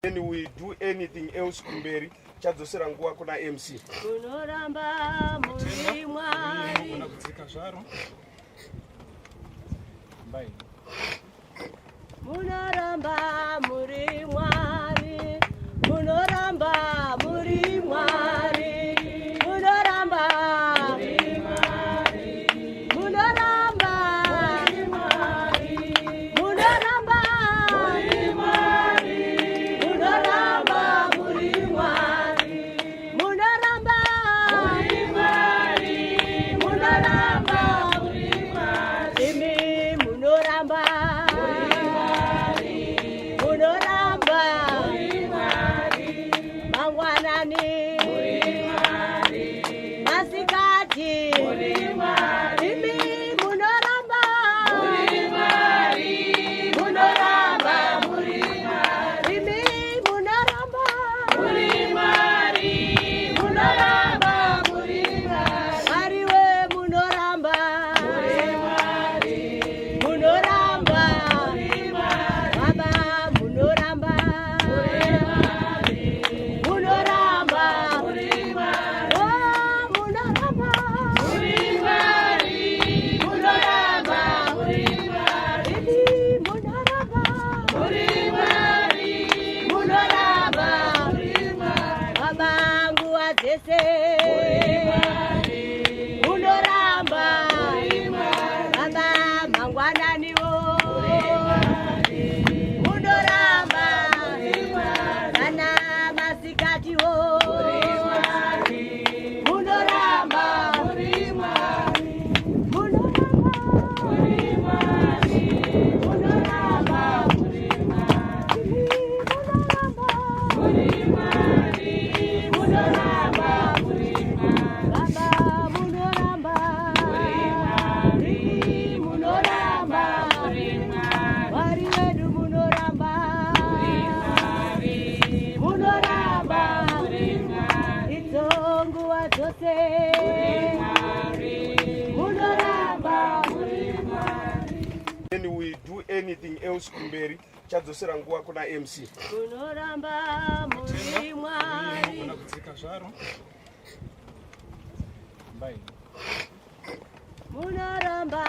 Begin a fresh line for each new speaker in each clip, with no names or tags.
Then we do anything else kumberi chadzosera nguva kuna MC.
Munoramba muri Mwari.
Kudzika zvaro. Bye.
Munoramba muri Mwari. Munoramba muri Mwari. Munoramba muri Mwari. Munoramba muri Mwari. Munoramba muri Mwari. Munoramba muri Mwari. Munoramba muri Mwari. Munoramba muri Mwari. Imi munoramba muri Mwari. Munoramba muri Mwari. Mangwanani muri Mwari. Masikati muri Mwari. Imi munoramba muri Mwari. Munoramba muri Mwari. Imi munoramba muri Mwari. Munoramba muri Mwari. Mwari we munoramba muri Mwari. Munoramba muri Mwari. Baba munoramba muri Mwari. Munoramba muri Mwari. Oh munoramba muri Mwari. Munoramba muri Mwari. Imi munoramba muri Mwari. Munoramba muri Mwari. Baba nguva dzese muri Mwari. Munoramba muri Mwari. Baba mangwananiwo muri Mwari. Munoramba muri Mwari. Kana masikatiwo muri Mwari. Munoramba muri Mwari. Munoramba muri Mwari. Munoramba muri Mwari. Munoramba muri Mwari. Munoramba muri Mwari. Baba munoramba muri Mwari. Munoramba muri Mwari. Mwari wedu munoramba muri Mwari. Munoramba muri Mwari. Idzo nguva dzose muri Mwari. Munoramba muri Mwari.
Then we do anything else kumberi chadzosera nguva kuna MC.
Munoramba muri Mwari.
Kudzika zvaro. Bye.
Munoramba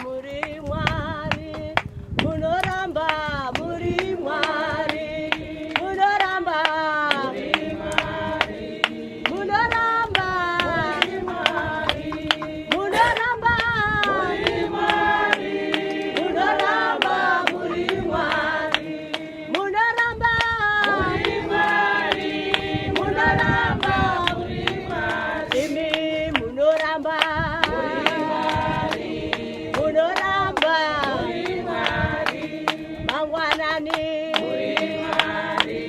muri Mwari. Munoramba muri Mwari. Munoramba muri Mwari. Munoramba muri Mwari. Munoramba muri Mwari. Munoramba muri Mwari. Munoramba muri Mwari. Munoramba muri Mwari. Imi munoramba muri Mwari. Munoramba muri Mwari. Mangwanani muri Mwari.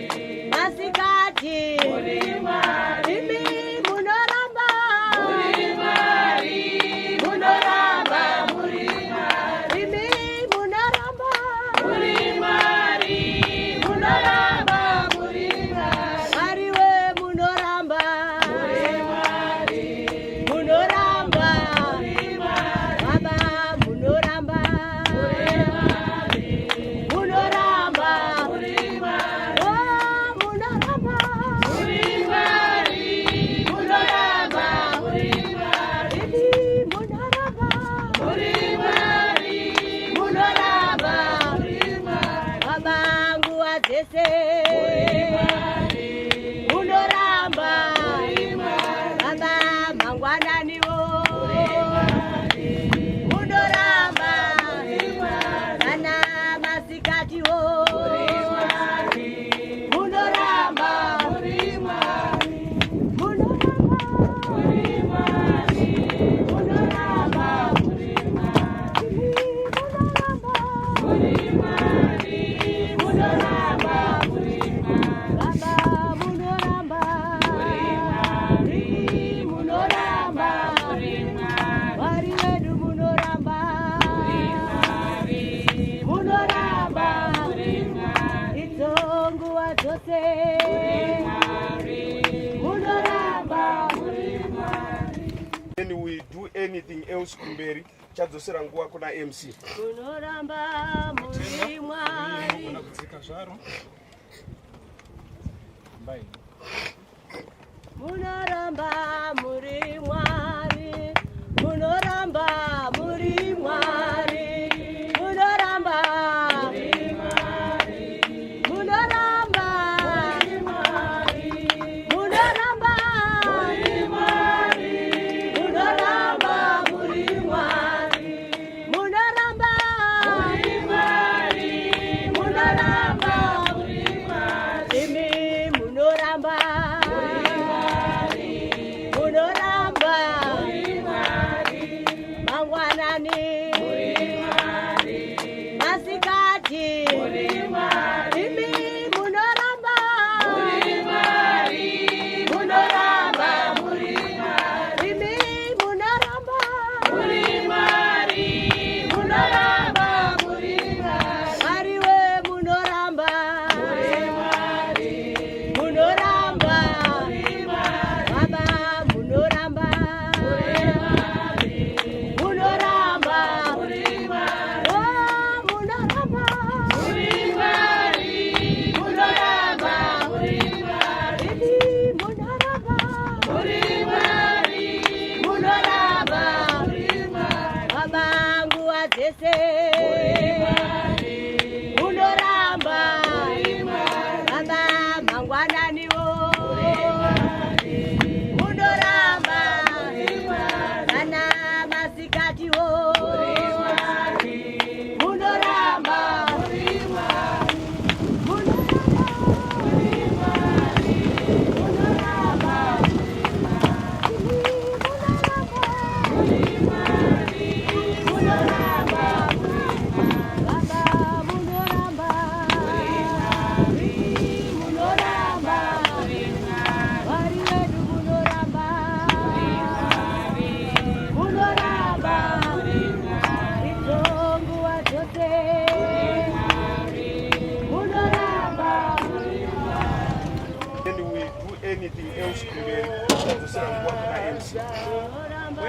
Masikati muri Mwari. Imi munoramba muri Mwari. Munoramba muri Mwari. Imi munoramba muri Mwari. Munoramba muri Mwari. Mwari we munoramba muri Mwari. Munoramba muri Mwari. Baba munoramba muri Mwari. Munoramba muri Mwari. Oh munoramba muri Mwari. Munoramba muri Mwari. Imi munoramba muri Mwari. Munoramba muri Mwari. Baba nguva dzese muri Mwari. Munoramba muri Mwari. Baba mangwananiwo muri Mwari. Munoramba muri Mwari. Kana masikatiwo muri Mwari. Munoramba muri Mwari. Munoramba muri Mwari. Munoramba muri Mwari. Munoramba muri Mwari. Munoramba muri Mwari. Baba munoramba muri Mwari. Munoramba muri Mwari. Mwari wedu munoramba muri Mwari. Munoramba muri Mwari. Idzo nguva dzose muri Mwari. Munoramba muri Mwari.
Then we do anything else kumberi chadzosera nguva kuna MC.
Munoramba muri Mwari.
Kudzika zvaro.
Munoramba muri Mwari, munoramba muri Mwari, munoramba muri Mwari, munoramba muri Mwari, munoramba muri Mwari, munoramba muri Mwari, munoramba muri Mwari, munoramba muri Mwari, imi munoramba munoramba mangwanani, masikati, imi munoramba munoramba, imi munoramba munoramba, Mwari we munoramba munoramba, Baba munoramba munoramba, oh munoramba munoramba, imi munoramba munoramba, Baba nguva dzese munoramba, Baba mangwananiwo munoramba, kana masikatiwo munoramba munoramba munoramba, munoramba, Baba munoramba munoramba, Mwari wedu munoramba munoramba, idzo nguva dzose munoramba.
Then we do anything else kumberi, chadzosera nguva kuna MC.
Munoramba.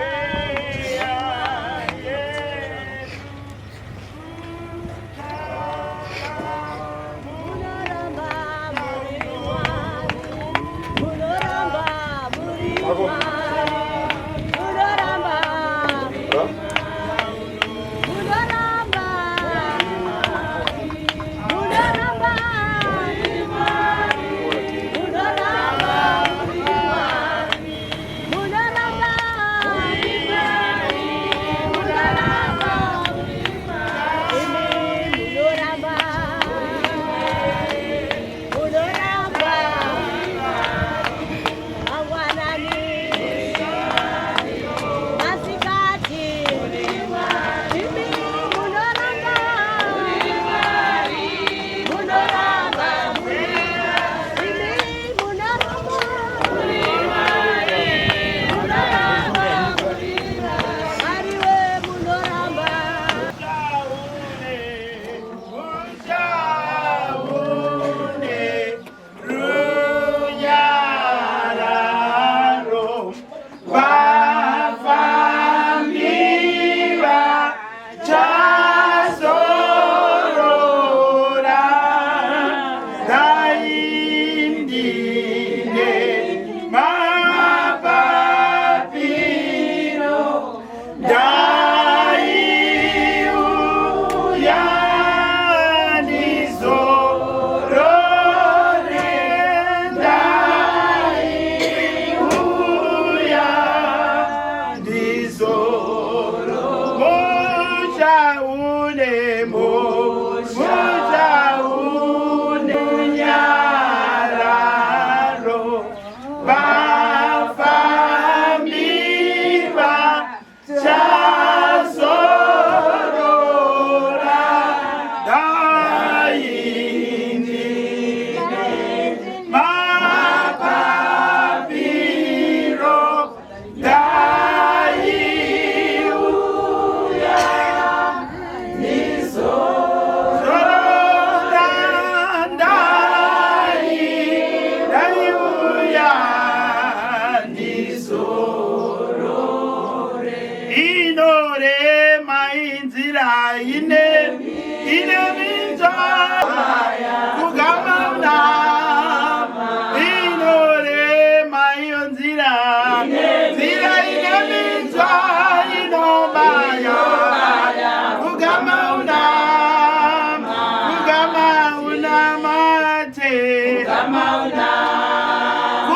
Munoramba muri Mwari, munoramba muri Mwari, munoramba munoramba munoramba munoramba muri Mwari, munoramba.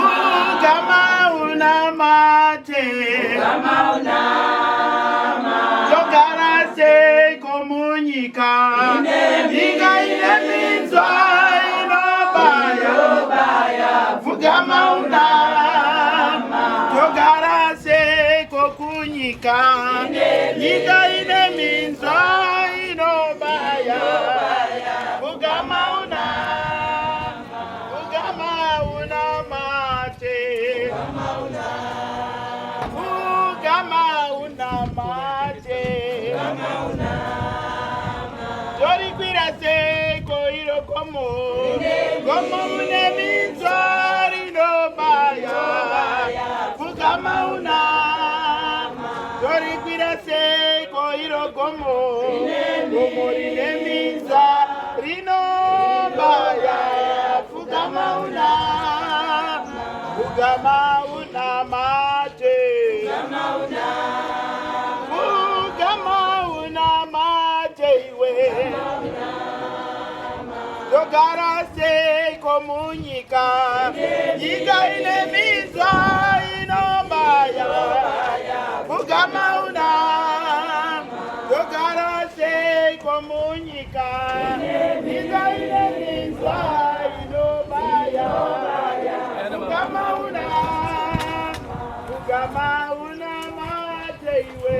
Pfugama unamate. Togara seiko munyika, nyika ine minzwa inobaya? Pfugama unamate. Togara seiko kunyika, nyika ine minzwa inobaya? Pfugama una, pfugama unamate. Pfugama unamate. Torikwira seiko iro gomo, gomo mune minzwa rinobaya? Pfugama una, torikwira seiko iro gomo, gomo rine minzwa rinobaya? Pfugama una, pfugama unamate. Pfugama unamate iwe. Togara seiko munyika, nyika ine minzwa inobaya? Pfugama una, togara seiko munyika, nyika ine minzwa inobaya? Pfugama una, pfugama unamate iwe.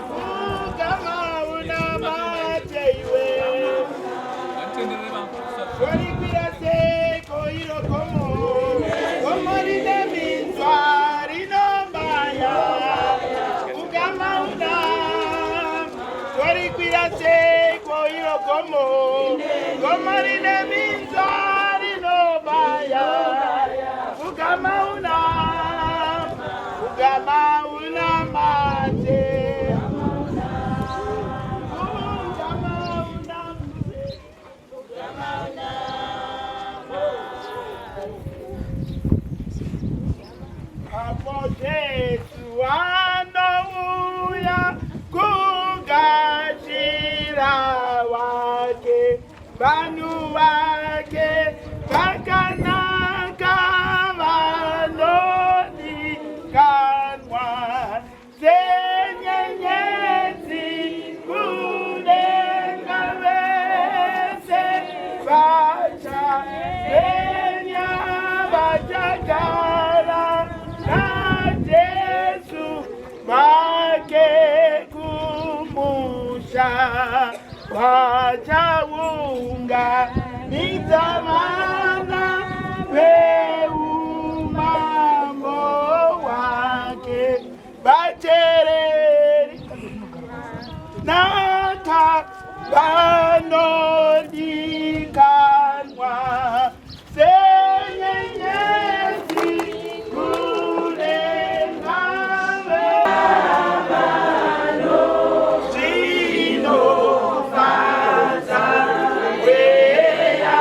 Pfugama unamate iwe. Torikwira seiko iro gomo, gomo rine minzwa rinobaya? Pfugama una, torikwira seiko iro gomo, gomo rine minzwa rinobaya? Pfugama una, pfugama unamate. Pfugama unamate. Apo Jesu anouya kugashira wake vanhu vake vakanaka vanodikanwa, senyenyedzi kudenga vese vachapenya, vachagara naJesu vake kumusha, vachaunganidza vana veumambo hwake, vatereri naka vanodikanwa, senyenyedzi kudenga. Zvinofadza mweya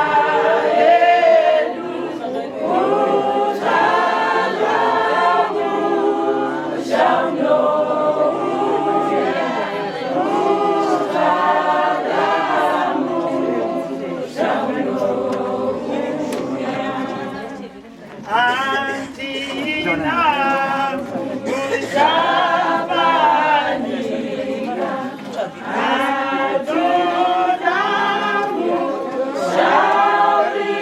yedu. Handina mushavanyika hatoda mushauri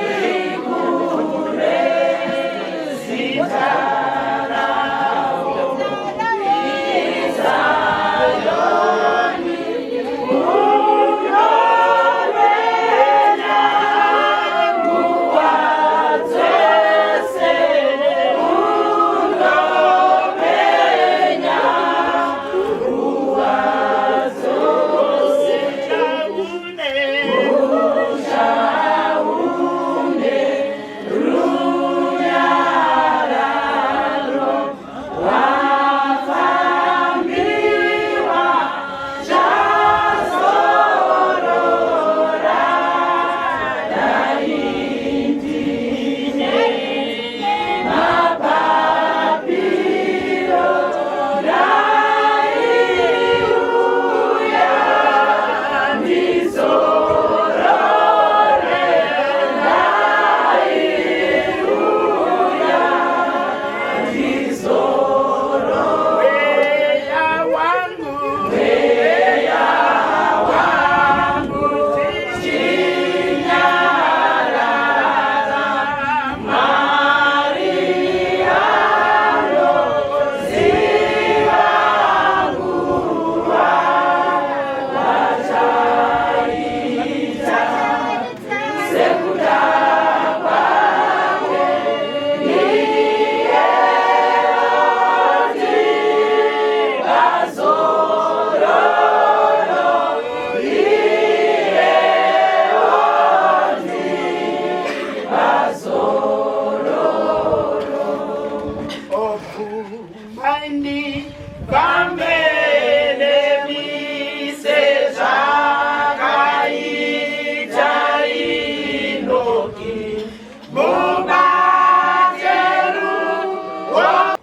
kure zita rawo iZayoni. Unyorwena nguva dzese.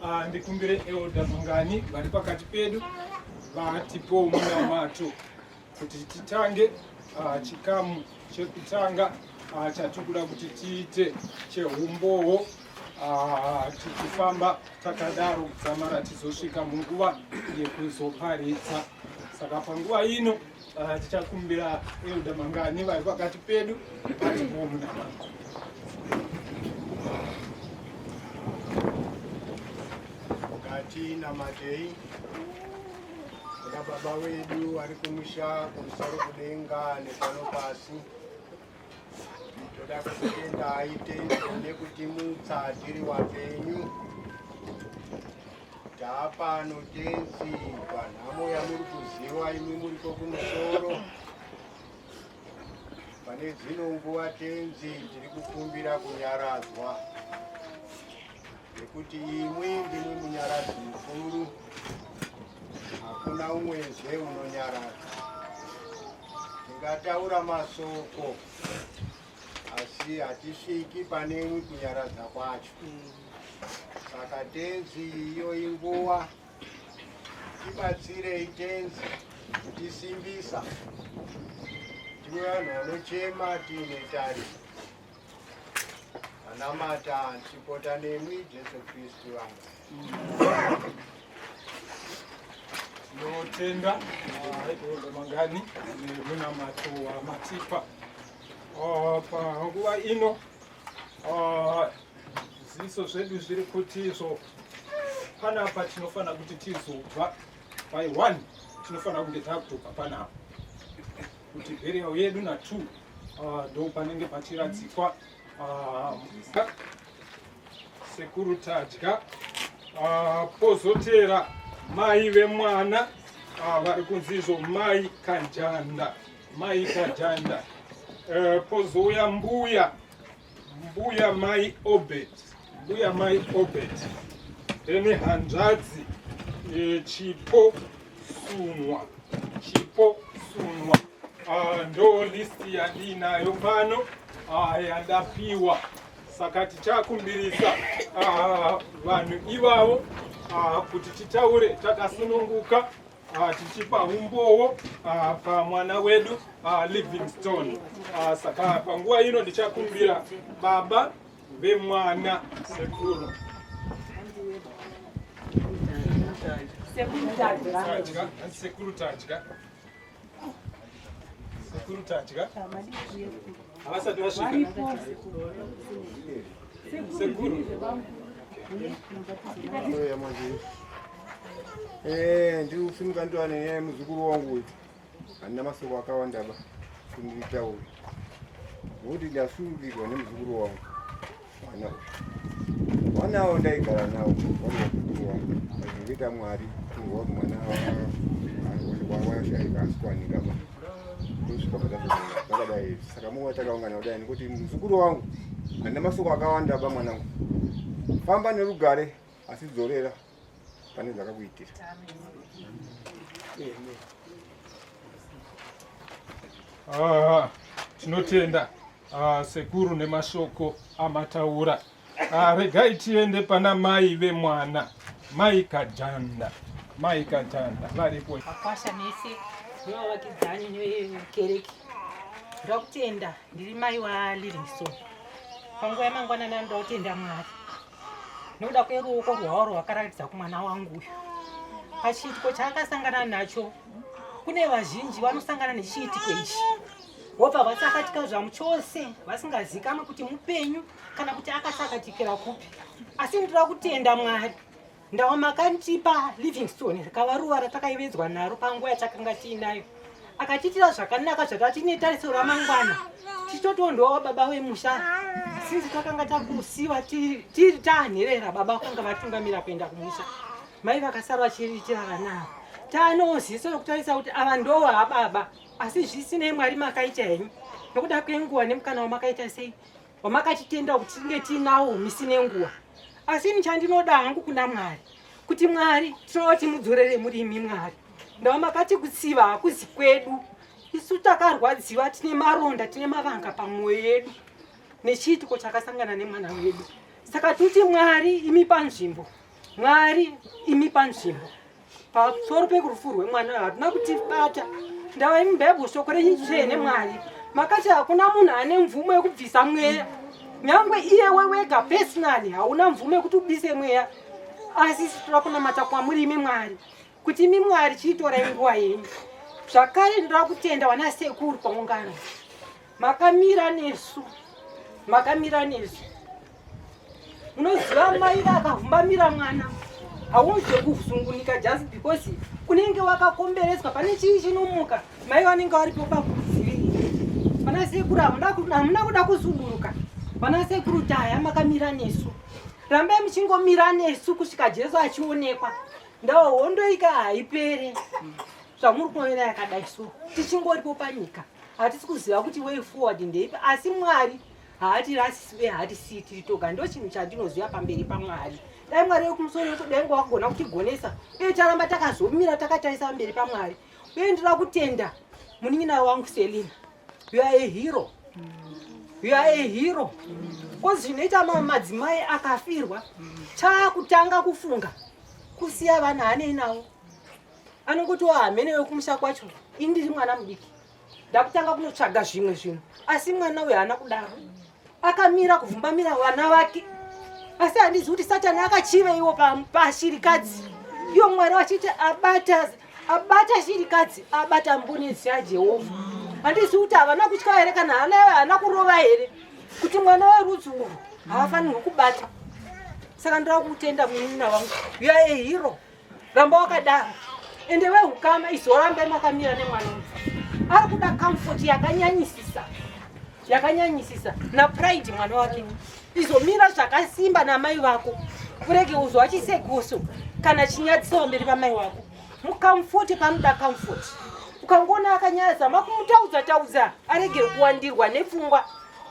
Ah, ndikumbire elder Mangani vari pakati pedu vatipowo munamato kuti titange ah, chikamu chekutanga ah, chatikuda kuti tiite chehumbowo tichifamba takadaro kudzamara tizosvika munguva yekuzoparidza. Saka panguva ino tichakumbira elder Mangani vari pakati pedu vatipowo munamato.
Ngatinamatei kuna Baba wedu vari kumusha kumusoro kudenga nepano pasi. Toda kukutendai Tenzi nekutimutsa tiri wapenyu. Taapano Tenzi panhamo yamuri kuziva imi muriko kumusoro. Pane dzino nguva Tenzi tiri kukumbira kunyaradzwa nekuti imwi ndimwi munyaradzi mukuru, hakuna umwezve unonyaradza. Tingataura masoko asi hatisviki pane imwi kunyaradza kwacho. Saka Tenzi, iyo inguva, tibatsirei Tenzi kutisimbisa tive vanhu vanochema tiine tariro. Anamata tipota nemwi Jesu Kristu. Amen.
Tinotenda Elder Mangani nemunamato wamatipa. Panguva ino zviso zvedu zviri kuti izvo panapa tinofanira kuti tizobva by 1, tinofanira kunge takutobva panapa kuti burial yedu na 2 ndo panenge pachiradzikwa sekuru Tadya. Pozotera mai vemwana vari kunzi izvo mai Kajanda, mai Kajanda. Pozouya mbuya mai Obet, mbuya mai Obet, then hanzvadzi Chipo Sunwa, Chipo Sunwa. Ndo list yandinayo pano yandapiwa. Saka tichakumbirisa vanhu ivavo kuti titaure takasununguka tichipa umbowo pamwana wedu Livingstone. Saka panguva ino ndichakumbira baba vemwana, sekuru Tadya, sekuru Tadya, sekuru Tadya havasati vasvika, sekuru.
Ndiri kusimuka ndoane nyaya yemuzukuru wangu uyu. Handina masoko akawanda ba kunditaura nokuti ndasurukirwa nemuzukuru wangu. Mwana uyu, mwanawo ndaigara nawo wari wamuzukuru wangu. Achingeta Mwari kunzwa kuti mwana washaika asikuwanika ba kusvika pakadai. Saka munguva takaungana kudai nekuti muzukuru wangu, handina masoko akawanda ba. Mwanangu, famba nerugare, asi dzorera pane zvakakuitira.
Tinotenda sekuru nemashoko amataura. Regai tiende pana mai vemwana, mai Kajanda, mai Kajanda varipo?
Vakwasha mese nevavakidzani nevekereke, ndoda kutenda. Ndiri mai waLivingstone. Panguva yamangwanani anoda kutenda Mwari nekuda kweruoko rwavo rwakaratidza kumwana wangu uyu pachiitiko chaakasangana nacho. Kune vazhinji vanosangana nechiitiko ichi vobva vatsakatika zvamu chose, vasingazikamwe kuti mupenyu kana kuti akatsakatikira kupi. Asi ndinoda kutenda Mwari ndawa makandipa Livingstone, rikava ruva ratakaivedzwa naro panguva yatakanga tiinayo. Akatiitira zvakanaka zvatatine tarisiro ramangwana, tichitotondowa baba vemusha. Sinzi takanga takusiwa tiri taanherera, baba vakanga vatungamira kuenda kumusha, mai vakasara vachiriritira vana ava. Tanewo ziso rekutarisa kuti ava ndowa baba. Asi zvisinei, Mwari makaita henyu nokuda kwenguva nemukana wamakaita sei wamakatitenda kuti tinge tiinawo misi nenguva. Asi ini chandinoda hangu kuna Mwari kuti Mwari tinoda kuti mudzorere murimi. Mwari ndava makati kutsiva hakuzi kwedu. Isu takarwadziwa, tine maronda, tine mavanga pamwoyo yedu. Nechiitiko chakasangana nemwana wedu. Saka tuti Mwari imi panzvimbo. Mwari imi panzvimbo. Pamusoro pekurufu rwemwana hatina kutibata. Ndava imi Bible shoko renyu tsvene Mwari. Makati hakuna munhu ane mvumo yekubvisa mweya. Nyangwe iyewe wega personally hauna mvumo yekuti ubise mweya. Asi isu toda kunamata kwamuri imi Mwari. Kuti imi Mwari chiitorai nguva yenyu. Zvakare ndoda kutenda wana sekuru paungano. Makamira nesu. Makamira nesu. Munoziva mai vakavhumbamira mwana. Haunzwe kuzungunika just because unenge wakakomberedzwa pane chii chinomuka. Mai vanenge varipo pakudzivirira. Vana sekuru hamuna kuda kusuduruka. Vana sekuru taya makamira nesu. Rambai muchingomira nesu kusvika Jesu achionekwa. Ndawa hondo ika haipere. Zvamuri kuona yakadai so tichingoripo panyika. Hatisi kuziva kuti way forward ndeipi asi Mwari haatirasisi uye haatisii tiri toga. Ndo chinhu chandinoziva pamberi paMwari. Dai Mwari wekumusoro wekudenga wakugona kutigonesa uye taramba takazomira takatarisa pamberi paMwari. Uye ndinoda kutenda munin'ina wangu Selina. You are a hero. You are a hero. Kozi zvinoita madzimai akafirwa chaakutanga kufunga kusiya vana hanei navo. Anongotiwo hamene wekumusha kwacho ini ndiri mwana mudiki ndakutanga kunotsvaga zvimwe zvinhu asi mwana uyu haana kudaro akamira kuvhumbamira vana vake asi handizi kuti satani akachiveiwo pashirikadzi iyo mwari vachiti abata abata shirikadzi abata mbune dzajehovha handizi kuti havana kutya here kana hana haana kurova here kuti mwana werudzi urwu haafanirwi kubata saka ndoda kutenda munin'ina wangu you are a hero Ramba wakadaro. Ende wehukama izorambe makamira nemwana uyu. Ari kuda comfort yakanyanyisisa. Yakanyanyisisa na pride mwana wake. Izomira zvakasimba namai vako. Urege uzwa chisegoso kana chinyadziso pamberi pamai wako. Mucomfort panoda comfort. Ukangoona akanyadza makumutaudza taudza arege kuwandirwa nepfungwa.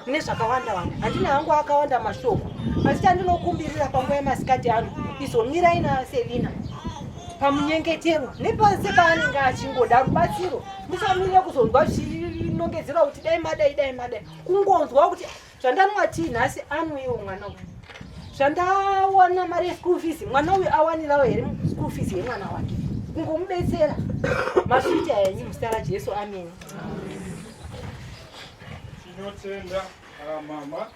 Nezvakawanda wanda handina hangu akawanda mashoko asi chandinokumbirira panguva yemasikati ano izomirai naselina pamunyengetero nepose paanenge achingoda rubatsiro musamirire kuzonzwa zvichinongedzerwa kuti dai madai dai madai kungonzwa kuti zvandanwa tii nhasi anwewo mwana uyu zvandawana mari yeschool fees mwana uyu awanirawo here school fees yemwana wake kungomubetsera masviti ayenyu muzita rajesu ameni
Tinotenda ah, mama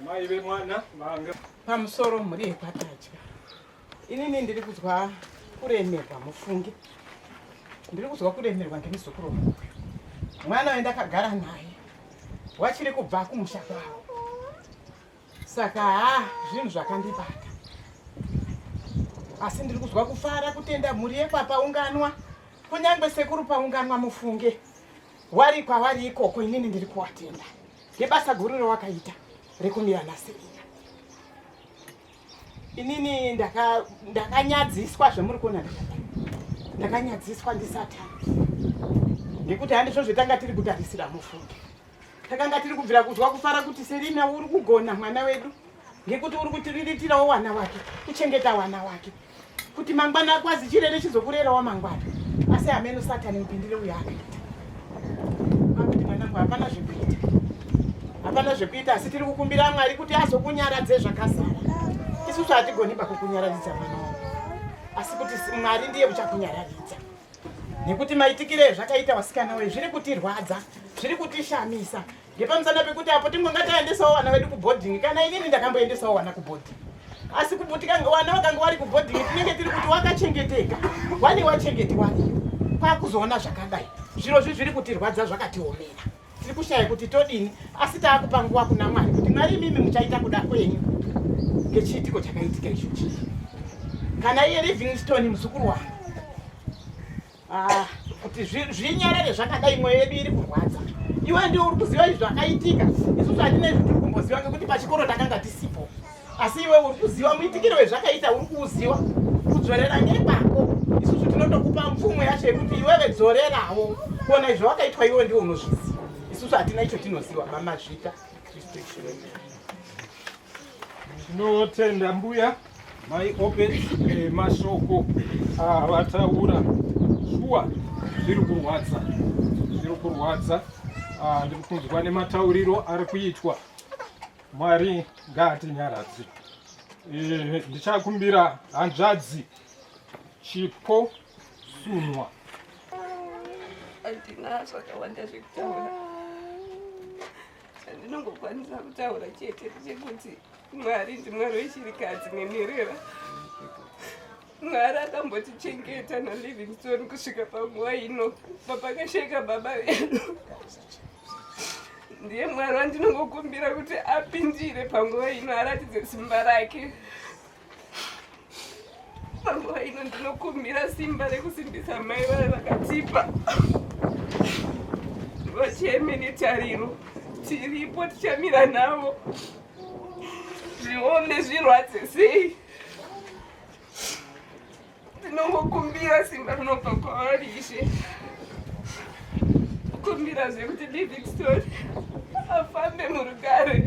mai vemwana vanga
pamusoro mhuri yekwatadya inini ndiri kuzwa kuremerwa mufunge ndiri kuzwa kuremerwa ngemuzukuru wangu uyu mwana wendakagara naye wachiri kubva kumusha kwavo saka ha zvinhu zvakandibata asi ndiri kuzwa kufara kutenda mhuri yekwapaunganwa kunyange sekuru paunganwa mufunge Wari kwawari ikoko inini ndiri kuwatenda ngebasa guru rawakaita rekumira naSerina. Inini ndakanyadziswa zvemuri kuona ndakadai. Ndakanyadziswa ndisatani ngekuti handizvo zvetanga tiri kutarisira mufunge. Takanga tiri kubvira kuzwa kufara kuti Serina uri kugona mwana wedu ngekuti uri kutiriritirawo wana wake kuchengeta wana wake kuti mangwana kwazi chirere chizokurerawo mangwana asi hameno satani mupindire uyo akaita akuti mwanangu hapana zvekuita hapana zvekuita asi tiri kukumbira mwari kuti azokunyaradze zvakazara isusu hatigoni pakukunyararidza mwana wangu asi kuti mwari ndiye uchakunyararidza nekuti maitikire zvakaita vasikana wee zviri kutirwadza zviri kutishamisa ngepamusana pekuti apo tingonga taendesawo vana vedu kuboarding kana inini ndakamboendesawo vana kuboarding asi kubutika vana vakanga vari kuboarding tinenge tiri kuti wakachengeteka wani wachengeti wariyo kwakuzoona zvakadai zviro zvi zviri kutirwadza zvakatiomera tiri kushaya kuti todini asi taakupa nguva kuna mwari kuti mwari imimi muchaita kuda kwenyu ngechiitiko chakaitika icho chii kana iye livingstone muzukuru wangu Ah, kuti zvinyarare zvakadai mwoyo yedu iri kurwadza iwe ndiwe uri kuziva izvi zvakaitika isusu hatina izvi tiri kumboziva ngekuti pachikoro takanga tisipo asi iwe uri kuziva muitikiro wezvakaita uri kuuziva kudzorera ngekwako isusu tinotokupa mvumo yacho yekuti iwewe dzorerawo kuona izvo wakaitwa iwe ndiwe unozviziva isusu hatina icho tinoziva mamazvita kristu ishe wedu
Tinotenda mbuya mai Obed eh, mashoko avataura shuwa zviri kurwadza zviri kurwadza ah, ndiri kunzwa nematauriro ari kuitwa. Mwari ngaatinyaradze. Eh, ndichakumbira hanzvadzi Chipo Sunwa.
Handina zvakawanda zvekutaura, chandinongokwanisa kutaura chete ndechekuti Mwari ndiMwari wechirikadzi nenherera. Mwari akambotichengeta naLivingstone kusvika panguva ino papakasheka baba vedu. Ndiye Mwari wandinongokumbira kuti apindire panguva ino aratidze simba rake. Panguva ino ndinokumbira simba rekusimbisa mai vaya vakatipa vacheme netariro. Tiripo tichamira navo zviome zvirwadze sei. Ndinongokumbira simba rinobva kwavari Ishe. Kumbirazve kuti Livingstone afambe murugare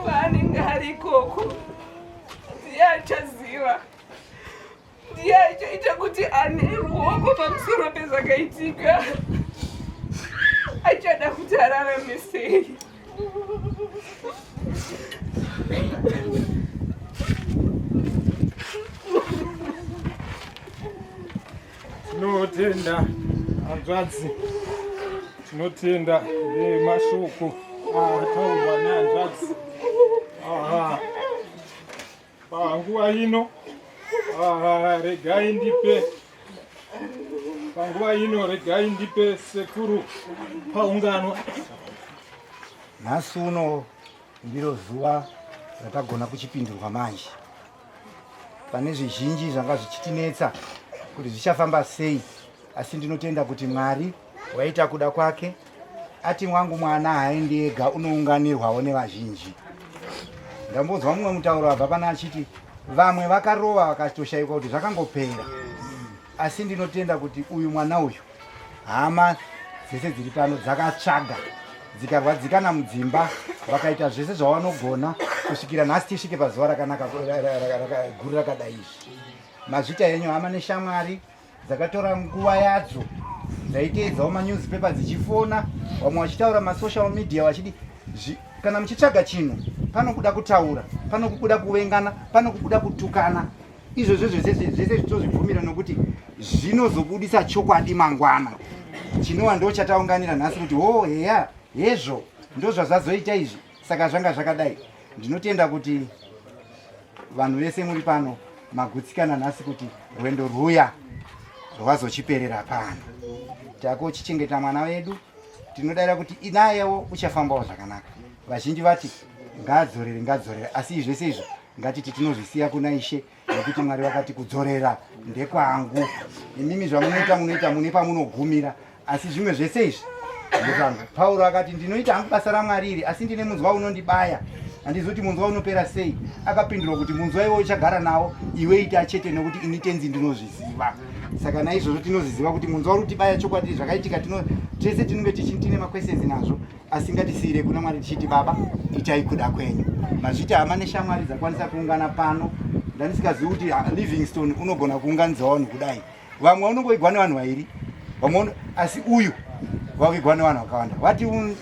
kwaanenge ari ikoko. Ndiye achaziva, ndiye achaita kuti ane ruoko pamusoro pezvakaitika. Achada kuti ararame sei.
Tinotenda hanzvadzi, tinotenda nemashoko ataurwa nehanzvadzi. Aha. Panguva ino regai ndipe panguva ino regai ndipe sekuru paungano.
Nhasi uno ndiro zuva ratagona kuchipindurwa manje. Pane zvizhinji zvanga zvichitinetsa kuti zvichafamba sei, asi ndinotenda kuti Mwari waita kuda kwake. Ati wangu mwana haaendi ega, unounganirwawo nevazhinji. Ndambonzwa mumwe mutauro abva pana achiti vamwe vakarova vakatoshaikwa kuti zvakangopera, asi ndinotenda kuti uyu mwana uyu hama dzese dziri pano dzakatsvaga dzikarwadzikana mudzimba vakaita zvese zvavanogona kusvikira nhasi tisvike pazuva rakanaka guru rakadai izvi. Mazvita henyu hama neshamwari dzakatora nguva yadzo dzaiteedzawo manewspaper dzichifona vamwe vachitaura masocial media vachidi kana muchitsvaga chinhu panobuda kutaura panokubuda kuvengana panokubuda kutukana izvozvo zvese zvese tozvibvumira nokuti zvinozobudisa chokwadi mangwana chinova ndo chataunganira nhasi kuti ho oh, heya hezvo ndozvazvazoita izvi saka zvanga zvakadai ndinotenda kuti vanhu vese muri pano magutsikana nhasi kuti rwendo rwuya rwazochiperera pano takochichengeta mwana wedu tinodaira kuti inayewo uchafambawo zvakanaka vazhinji vati ngaadzorere ngaadzorere asi zvese izvo ngatiti tinozvisiya kuna ishe nekuti mwari vakati kudzorera ndekwangu imimi zvamunoita munoita mune pamunogumira asi zvimwe zvese izvi ndezvangu pauro akati ndinoita hangu basa ramwari iri asi ndine munzwa unondibaya handizi kuti munzwa unopera sei akapindurwa kuti munzwa iwe uchagara nawo iwe ita chete nekuti ini tenzi ndinozviziva saka naizvozvo tinozviziva kuti munzwa uri kutibaya chokwadi zvakaitika tese tinenge tine maquestions nazvo asi ngatisiire kuna mwari tichiti baba itai kuda kwenyu mazviti hama neshamwari dzakwanisa kuungana pano ndandisikazivi kuti ah, livingstone unogona kuunganidza vanhu kudai vamwe unongoigwa nevanhu vairi vamwe asi uyu vavigwa nevanhu vakawanda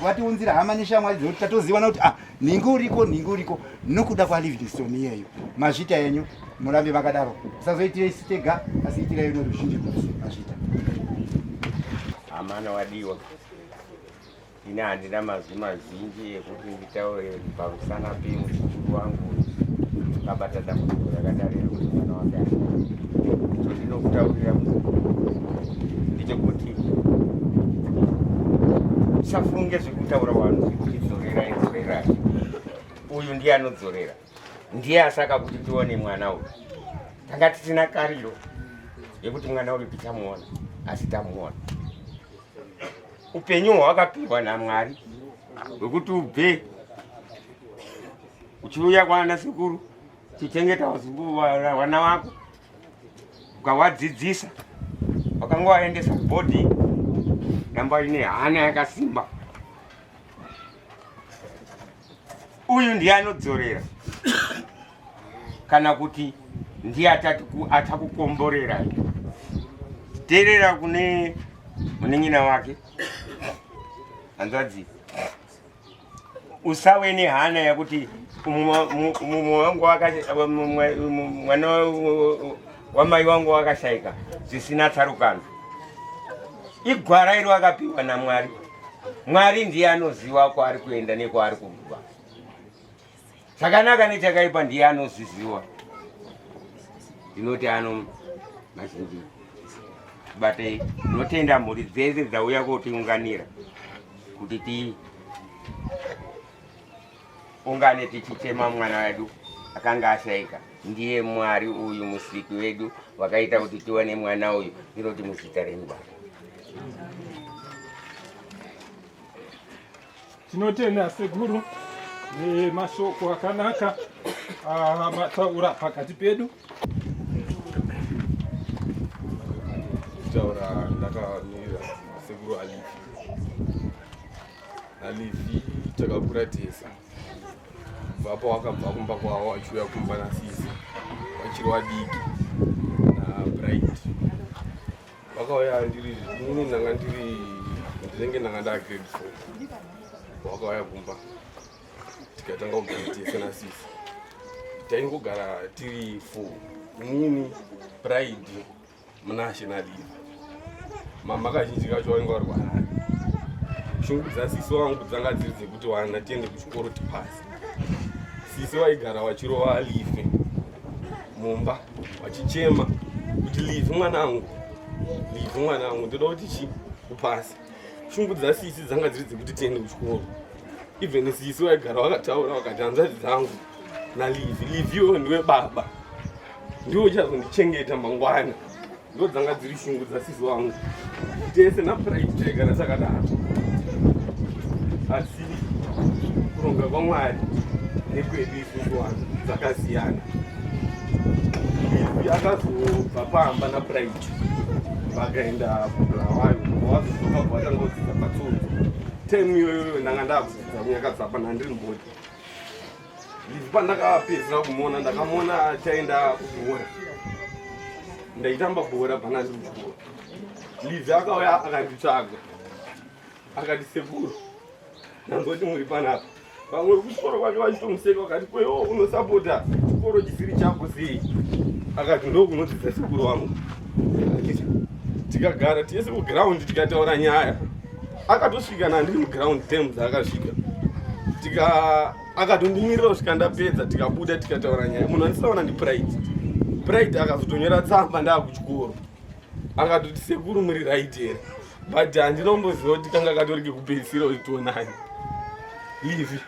vatiunzira hama neshamwari dzekuti tatozivana kuti ah nhingi uriko nhingi uriko nokuda kwalivingstone iyeyo mazvita enyu murambe makadaro musazoitire isu tega asi itirai noruzhinji rwose mazvita
amana wadiwa Ini handina mazwi mazhinji ekuti nditaure pamusana pemuzukuru wangu akabata dambudziko rakadaro rekuti mwana wake chandinokutaurira ndechekuti usafunge zvekutaura vanhu zvekuti dzorerai dzorerai uyu ndiye anodzorera ndiye asaka kuti tione mwana uyu tanga tisina kariro yekuti mwana uyu tichamuona asi tamuona upenyu hwawakapiwa namwari hwekuti ubve uchiuya kwana sekuru chichengeta vana wako ukawadzidzisa wakanga waendesa kubhodhi namba ine hana yakasimba uyu ndiye anodzorera kana kuti ndiye atakukomborera teerera kune munin'ina wake hanzvadzi Usave nehana yekuti mumwe wangu mwana wamai wangu wakashaika zvisina tsarukano. Igwara iro akapiwa naMwari. Mwari ndiye anoziva kwaari kuenda nekwaari kubva. Chakanaka nechakaipa ndiye anozviziva. Ndinoti ano mazhinji batei. Ndinotenda mhuri dzese dzauya kotiunganira kuti tiungane tichichema mwana wedu akanga ashaika. Ndiye Mwari uyu musiki wedu wakaita kuti tiwane mwana uyu. Ndinoti muzita renyu Baba.
Tinotenda sekuru nemashoko akanaka amataura pakati pedu.
Kutaura ndakamirira sekuru Alifi. Alifi takakura tese. Kubva pawakabva kumba kwavo wachiuya kumba nasisi wachiri wadiki naBright. Vakauya ndiri inini ndanga ndiri ndinenge ndanga ndaa grade 4. Wakauya kumba tikatanga kugara tese nasisi. Taingogara tiri 4. Inini, Pride, Munashe naLiva. Mama kazhinji kacho vanenge vari kuHarare. Shungu dzasisi wangu dzanga dziri dzekuti wana tiende kuchikoro tipase. Sisi vaigara vachirova Live mumba vachichema kuti Live mwanangu, Live mwanangu, ndoda kuti chi upase. Shungu dzasisi dzanga dziri dzekuti tiende kuchikoro. Even sisi vaigara vakataura vakati hanzvadzi dzangu naLive, Live iwewe ndiwe baba, ndiwe uchazondichengeta mangwana. Ndo dzanga dziri shungu dzasisi wangu. Tese naPride taigara takadaro. Asi kuronga kwaMwari nekwedu isusu vanhu dzakasiyana. Livi akazobva pamba naPride vakaenda kuBulawayo, vazodzoka vatanga kudzidza paTsodzo. Temu iyoyo ndanga ndakudzidza kuNyakadzapa nandiri mubhodhi. Livi pandakapedzisira kumuona ndakamuona achaenda kubhora. Ndaitamba bhora pana ndiri kuchikoro. Livi akauya akanditsvaga akati sekuru ndanzoti muri panapa. Vamwe kuchikoro kwake vachitomuseka vakati kwewo unosapota chikoro chisiri chako sei? Akati ndokunodzidza sekuru wangu. Tikagara tese kuground tikataura nyaya. Akatosvika nandiri muground time dzaakasvika. Tika akatondimirira kusvika ndapedza tikabuda tikataura nyaya. Munhu andisaona ndi Pride. Pride akazotonyora tsamba ndaakuchikoro. Akatoti sekuru muri right here? But handina kumboziva kuti kanga katori kekupedzisira kuti tionane. Livi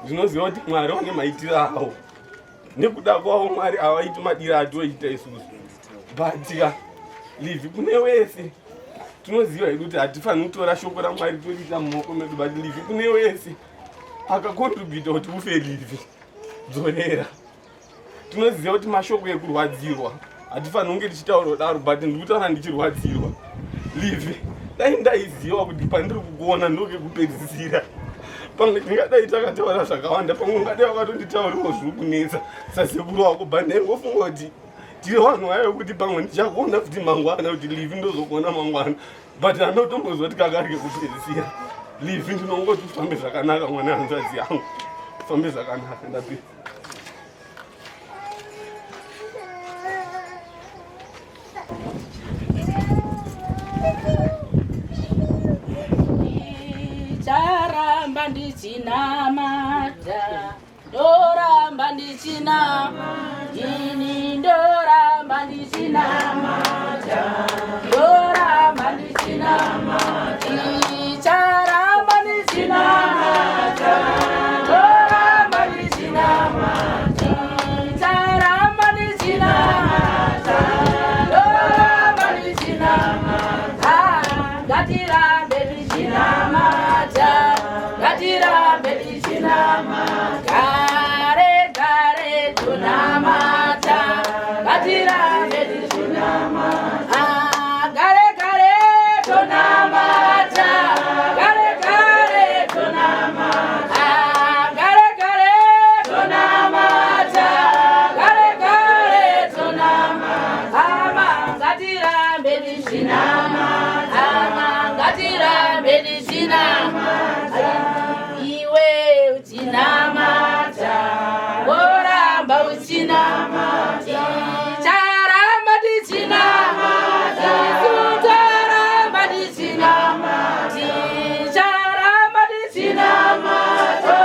ndinoziva kuti Mwari vane maitiro avo. Nekuda kwavo Mwari havaiti madiro atoita isusu. But ka Livi kune wese tinoziva hedu kuti hatifaniri kutora shoko raMwari toriita mumaoko medu, but Livi kune wese akakontributa kuti ufe Livi dzorera. Tinoziva kuti mashoko ekurwadzirwa hatifaniri kunge tichitaura kudaro, but ndiri kutaura ndichirwadzirwa. Livi dai ndaiziva kuti pandiri kukuona ndokekupedzisira, pamwe tingadai takataura zvakawanda, pamwe ungadai wakatonditaurirawo zviri kunetsa sasekuru wako, but ndaingofunga kuti tiri vanhu vayo kuti pamwe ndichakuona futi mangwana, kuti Livi ndozokuona mangwana, but anotomboziva kuti kakari kekupedzisira. Livi ndinongoti ufambe zvakanaka mwana hanzvadzi yangu, ufambe zvakanaka. Ndapedza.
Ndicharamba ndichinamata, ndoramba ndichinamata, ini ndoramba ndichinamata, ndoramba ndichinamata, ndicharamba ndichinamata, ndoramba ndichinamata, ndicharamba ndichinamata, ndoramba ndichinamata, ngatirambe tichinamata, ngatirambe tichinamata, gare gare tonamata, ngatirambe tichinamata, gare gare tonamata. Chinamata, woramba uchinamata, ticharamba tichinamata, taramba tichinamata, ticharamba tichinamata,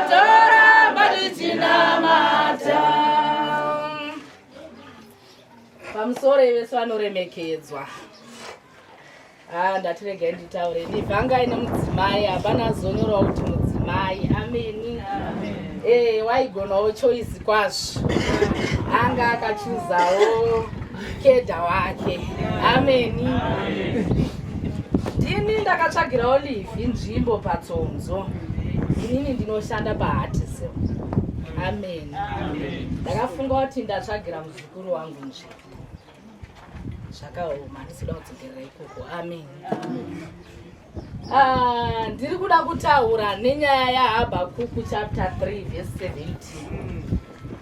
toramba tichinamata. Pamusoro vese vanoremekedzwa. Ah, ndati regai nditaure ndivhangai nemudzimai hapana azonyorawo kuti mudzimai ameni eh waigonawo choice kwazvo anga akachuzawo kedha wake ameni ndini ndakatsvagirawo livhi nzvimbo patsonzo inini ndinoshanda pahatisel ameni ndakafunga kuti ndatsvagira muzukuru wangu nzvimbo zvakaoma handisi kuda kudzokerera ikoko amen ah, ndiri kuda kutaura nenyaya yahabhakuku chapter 3 verse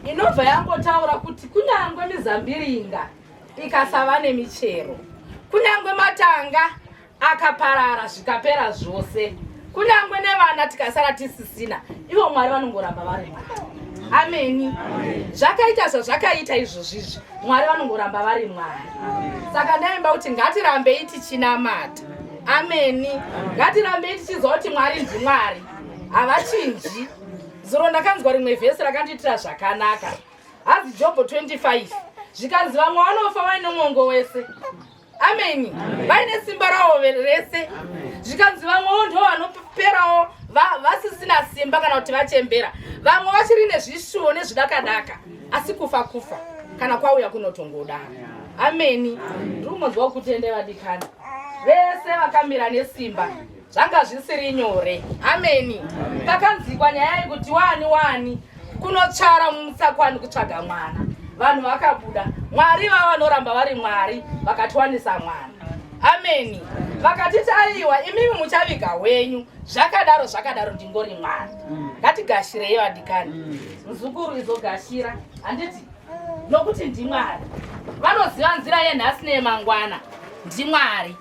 17 inobva yangotaura kuti kunyange mizambiringa ikasava nemichero kunyange matanga akaparara zvikapera zvose kunyange nevana tikasara tisisina ivo mwari vanongoramba vari mwari ameni zvakaita zvazvakaita izvozvizvi mwari vanongoramba vari mwari saka ndaimba kuti ngatirambei tichinamata ameni ngatirambei tichiziva kuti mwari ndimwari havachinji zuro ndakanzwa rimwe vhesi rakandiitira zvakanaka hanzi jobho 25 zvikanzi vamwe vanofa vaine mwongo wese ameni vaine simba ravo rese zvikanzi vamwewo ndo vanoperawo vasisina simba kana kuti vachembera vamwe vachiri nezvishuwo nezvidakadaka asi kufa kufa kana kwauya kunotongodaro ameni ndiri kumonzwa kutende vadikani vese vakamira nesimba zvanga zvisiri nyore ameni pakanzikwa nyaya yekuti wani wani kunotsvara mutsakwani kutsvaga mwana vanhu vakabuda mwari vava vanoramba vari mwari vakatiwanisa mwana ameni vakatiti aiwa imimi muchaviga wenyu zvakadaro zvakadaro ndingori mwari ngatigashirei vadikani muzukuru izogashira handiti nokuti ndimwari vanoziva nzira yenhasi neyemangwana ndimwari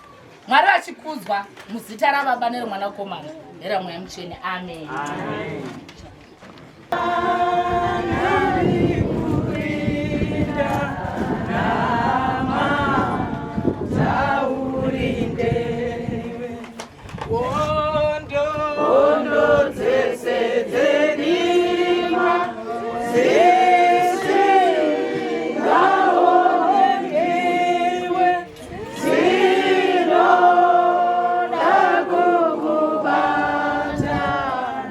Mwari vachikudzwa muzita raBaba nereMwanakomana nereMweya Mutsvene. Amen. Amen.
Hondo dzese dzerima dzisingaonekiwe Dzinoda kukubata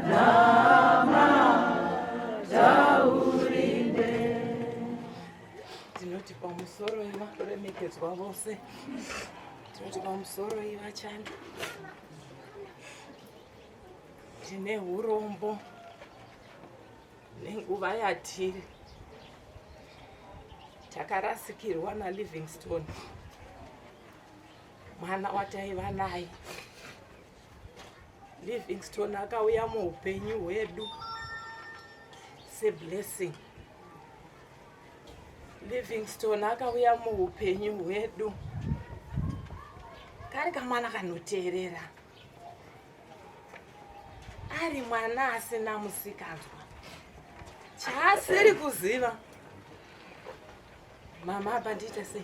nama taurinde.
Tinoti pamusoro ivakuremekedzwa vose, tinoti pamusoro ivachando, tine urombo nenguva yatiri takarasikirwa nalivingstone mwana wataiva naye livingstone akauya muupenyu hwedu seblessing livingstone akauya muupenyu hwedu kari kamwana kanoteerera ari mwana asina musikanzwa chaasiri kuziva mama apa ndiita sei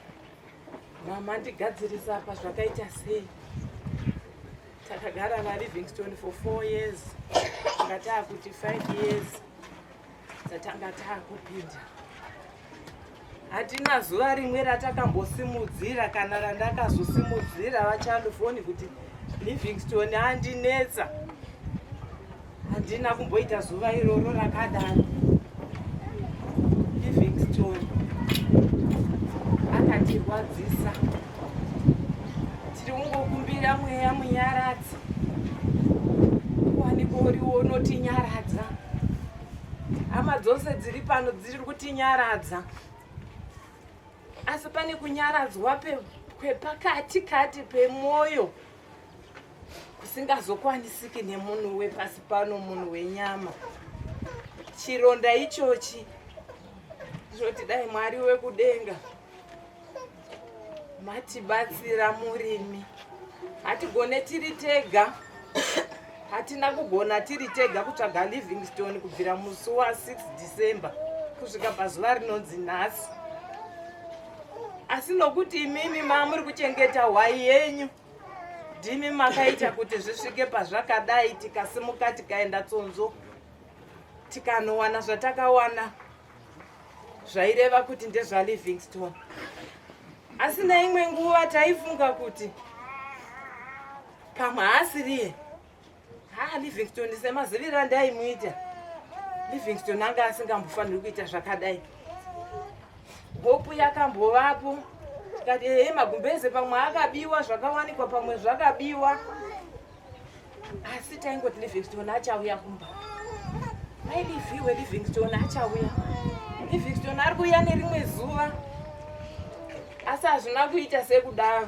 mama ndigadzirisa apa zvakaita sei takagara nalivingstone for four years tanga taakuti five years dzatanga taakupinda hatina zuva rimwe ratakambosimudzira kana randakazosimudzira vachandofoni kuti livingstone andinetsa handina kumboita zuva iroro rakadaro livingstone akatirwadzisa tiri kungokumbira mweya munyaradzi wanikwa uriwo unotinyaradza hama dzose dziri pano dziri kutinyaradza asi pane kunyaradzwa kwepakati kati pemwoyo kusingazokwanisiki nemunhu wepasi pano munhu wenyama chironda ichochi ndinoti dai mwari wekudenga matibatsira murimi hatigone tiri tega Hatina kugona tiri tega kutsvaga Livingstone kubvira musi wa 6 December kusvika pazuva rinonzi nhasi. Asi nokuti imimi mamuri kuchengeta hwai yenyu, ndimi makaita kuti zvisvike pazvakadai, tikasimuka tikaenda tsonzo tikanowana zvatakawana zvaireva kuti ndezvaLivingstone. Asi neimwe nguva taifunga kuti pamwe haasiriye. Ha, Livingstone semaziviro andaimuita, Livingstone anga asingambofaniri kuita zvakadai. Hope yakambovapo tikati ehe, magumbeze pamwe akabiwa, zvakawanikwa pamwe zvakabiwa, asi taingoti Livingstone achauya kumba. Mailiviwe, Livingstone achauya, Livingstone ari kuuya nerimwe zuva, asi hazvina kuita sekudaro.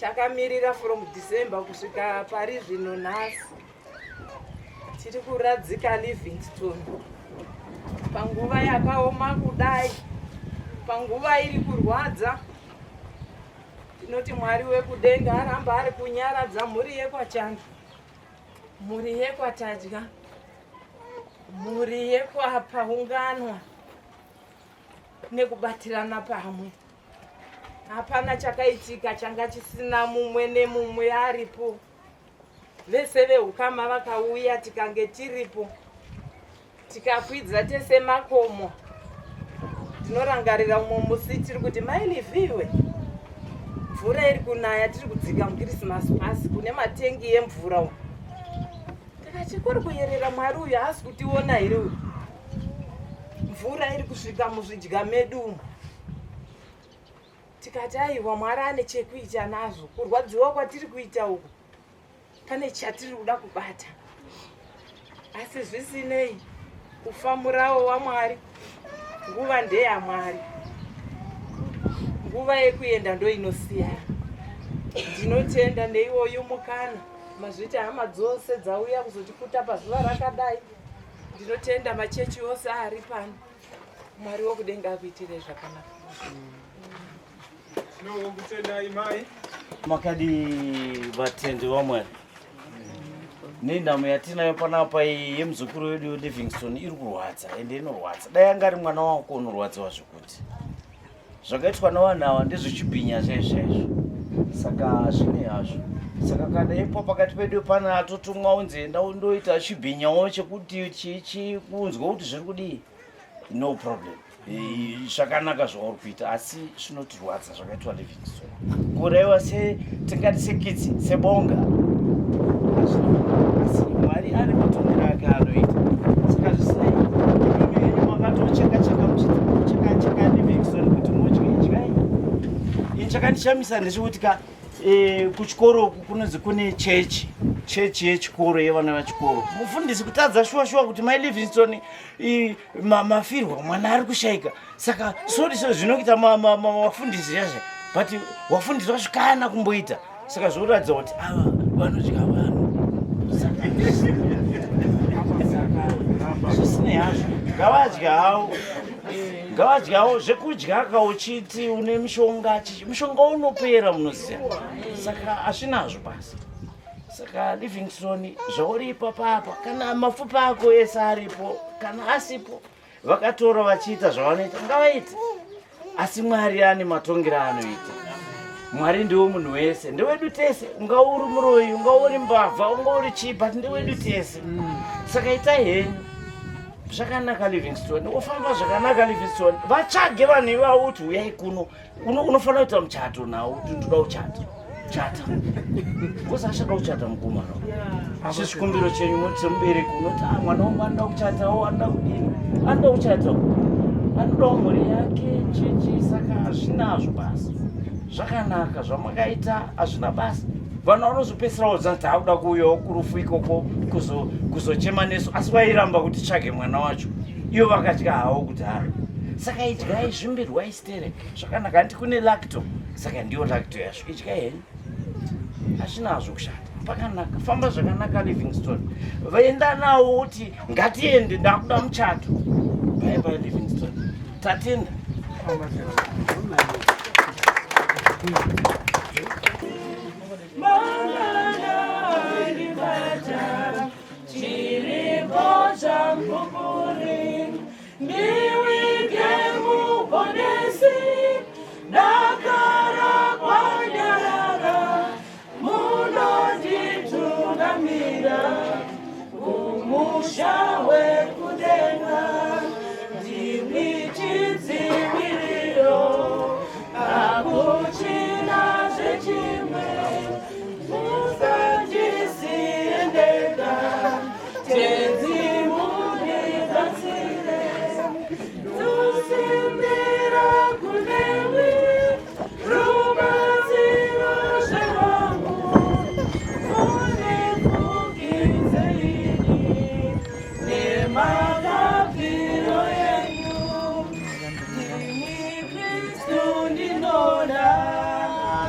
Takamirira from December kusvika pari zvino nhasi, tiri kuradzika Livingstone panguva yakaoma kudai, panguva iri kurwadza. Tinoti Mwari wekudenga aramba ari kunyaradza mhuri yekwaChando, mhuri yekwaTadya, mhuri yekwaPaunganwa nekubatirana pamwe. Hapana chakaitika changa chisina mumwe nemumwe aripo. Vese vehukama vakauya, tikange tiripo, tikakwidza tese makomo. Tinorangarira umwe musi tiri kuti mailiviwe, mvura iri kunaya, tiri kudzika muKirisimasi pasi kune matengi emvura umu. Tikati kuri kuyerera, Mwari uyu haasi kutiona here uyu? Mvura iri kusvika muzvidya medu umu. Tikati aiwa, Mwari ane chekuita nazvo. Kurwadziwa kwatiri kuita uku pane chatiri kuda kubata. Asi zvisinei, kufa murawo waMwari, nguva ndeyaMwari, nguva yekuenda ndo inosiyana. Ndinotenda neiwoyu mukana mazviti hama dzose dzauya kuzotikuta pazuva rakadai. Ndinotenda machechi ose ari pano. Mwari wokudenga akuitire zvakanaka.
Tinokutendai mai.
Makadi vatendi vaMwari, nenhamo yatinayo panapa iyi yemuzukuru wedu Livingstone iri kurwadza, ende inorwadza. Dai anga ari mwana wako unorwadziwa zvekuti zvakaitwa navanhu ava ndezvechibhinya chaizvo chaizvo, saka zvine hazvo. Saka kana ipo pakati pedu pana atotumwa unzi enda undoita chibhinyawo chekuti chikunzwa kuti zviri kudii, no problem, zvakanaka zvauri kuita, asi zvinotirwadza zvakaitwa Livingstone, kuuraiwa se tingati sekitsi sebonga. Asi Mwari ane matongero ake anoita, saka zvisinei, imi henyu makatocheka cheka muchicheka cheka Livingstone kuti mudye, idyai. Ini chakandishamisa ndechekuti ka kuchikoro uku kunonzi kune chechi, chechi yechikoro yevana vechikoro. Mufundisi kutadza shuwa shuwa kuti mai Livingstone mafirwa mwana ari kushaika, saka sori so zvinokuita mafundisi yazve, but wafundisi wasvikana kumboita, saka zvoratidza kuti ava vanodya vanhu. Saka zvisinei hazvo, ngavadyawo, ngavadyawo zvekudya. Kauchiti une mishonga, mishonga unopera, munoziva, saka hazvinazvo basa. Saka Livingstone, zvauri ipapapa, kana mafupa ako ese aripo, kana asipo, vakatora vachiita zvavanoita, ngavaite, asi Mwari ane matongero anoita. Mwari ndiwo munhu wese, ndewedu tese. Unga uri muroyi, unga uri mbavha, unga uri chii, but ndewedu tese. Saka itai henyu zvakanaka Livingstone, wofamba zvakanaka Livingstone. Vatsvage vanhu ivavo kuti uyai kuno. Unofanira kuita muchato nawo, kuti ndoda kuchata chata, because achada kuchata mukomana. Asi chikumbiro chenyu muri semubereki unoti, ah, mwana wangu anoda kuchatawo, anoda kudini, anoda kuchatawo, anodawo mhuri yake, chichi. Saka hazvinazvo basa, zvakanaka zvamakaita, hazvina basa. Vanhu vanozopedzisirawo zanzi taakuda kuuyawo kurufu ikoko kuzochema nesu, asi vairamba kuti tsvage mwana wacho, ivo vakadya hawo kudhara. Saka idyai, zvimbirwai sterek zvakanaka. Handiti kune lacto? Saka ndiyo lacto yacho, idyai henyu, hazvinazvo kushata, pakanaka. Famba zvakanaka Livingstone. Vaenda nawo kuti ngatiende, ndakuda muchato. Bye bye Livingstone, tatenda.
chamupupuri ndiwige muponesi dakara kwanyarara munonditungamira kumusha wekudenga ndimi chidziviriro hakuchina zvechimwe musandisiye ndega tenzi mundibatsire tusimbira kunewi rubatsiro zvewangu munifukidze ini nemakapiro yenyu ndimi kristu ndinoda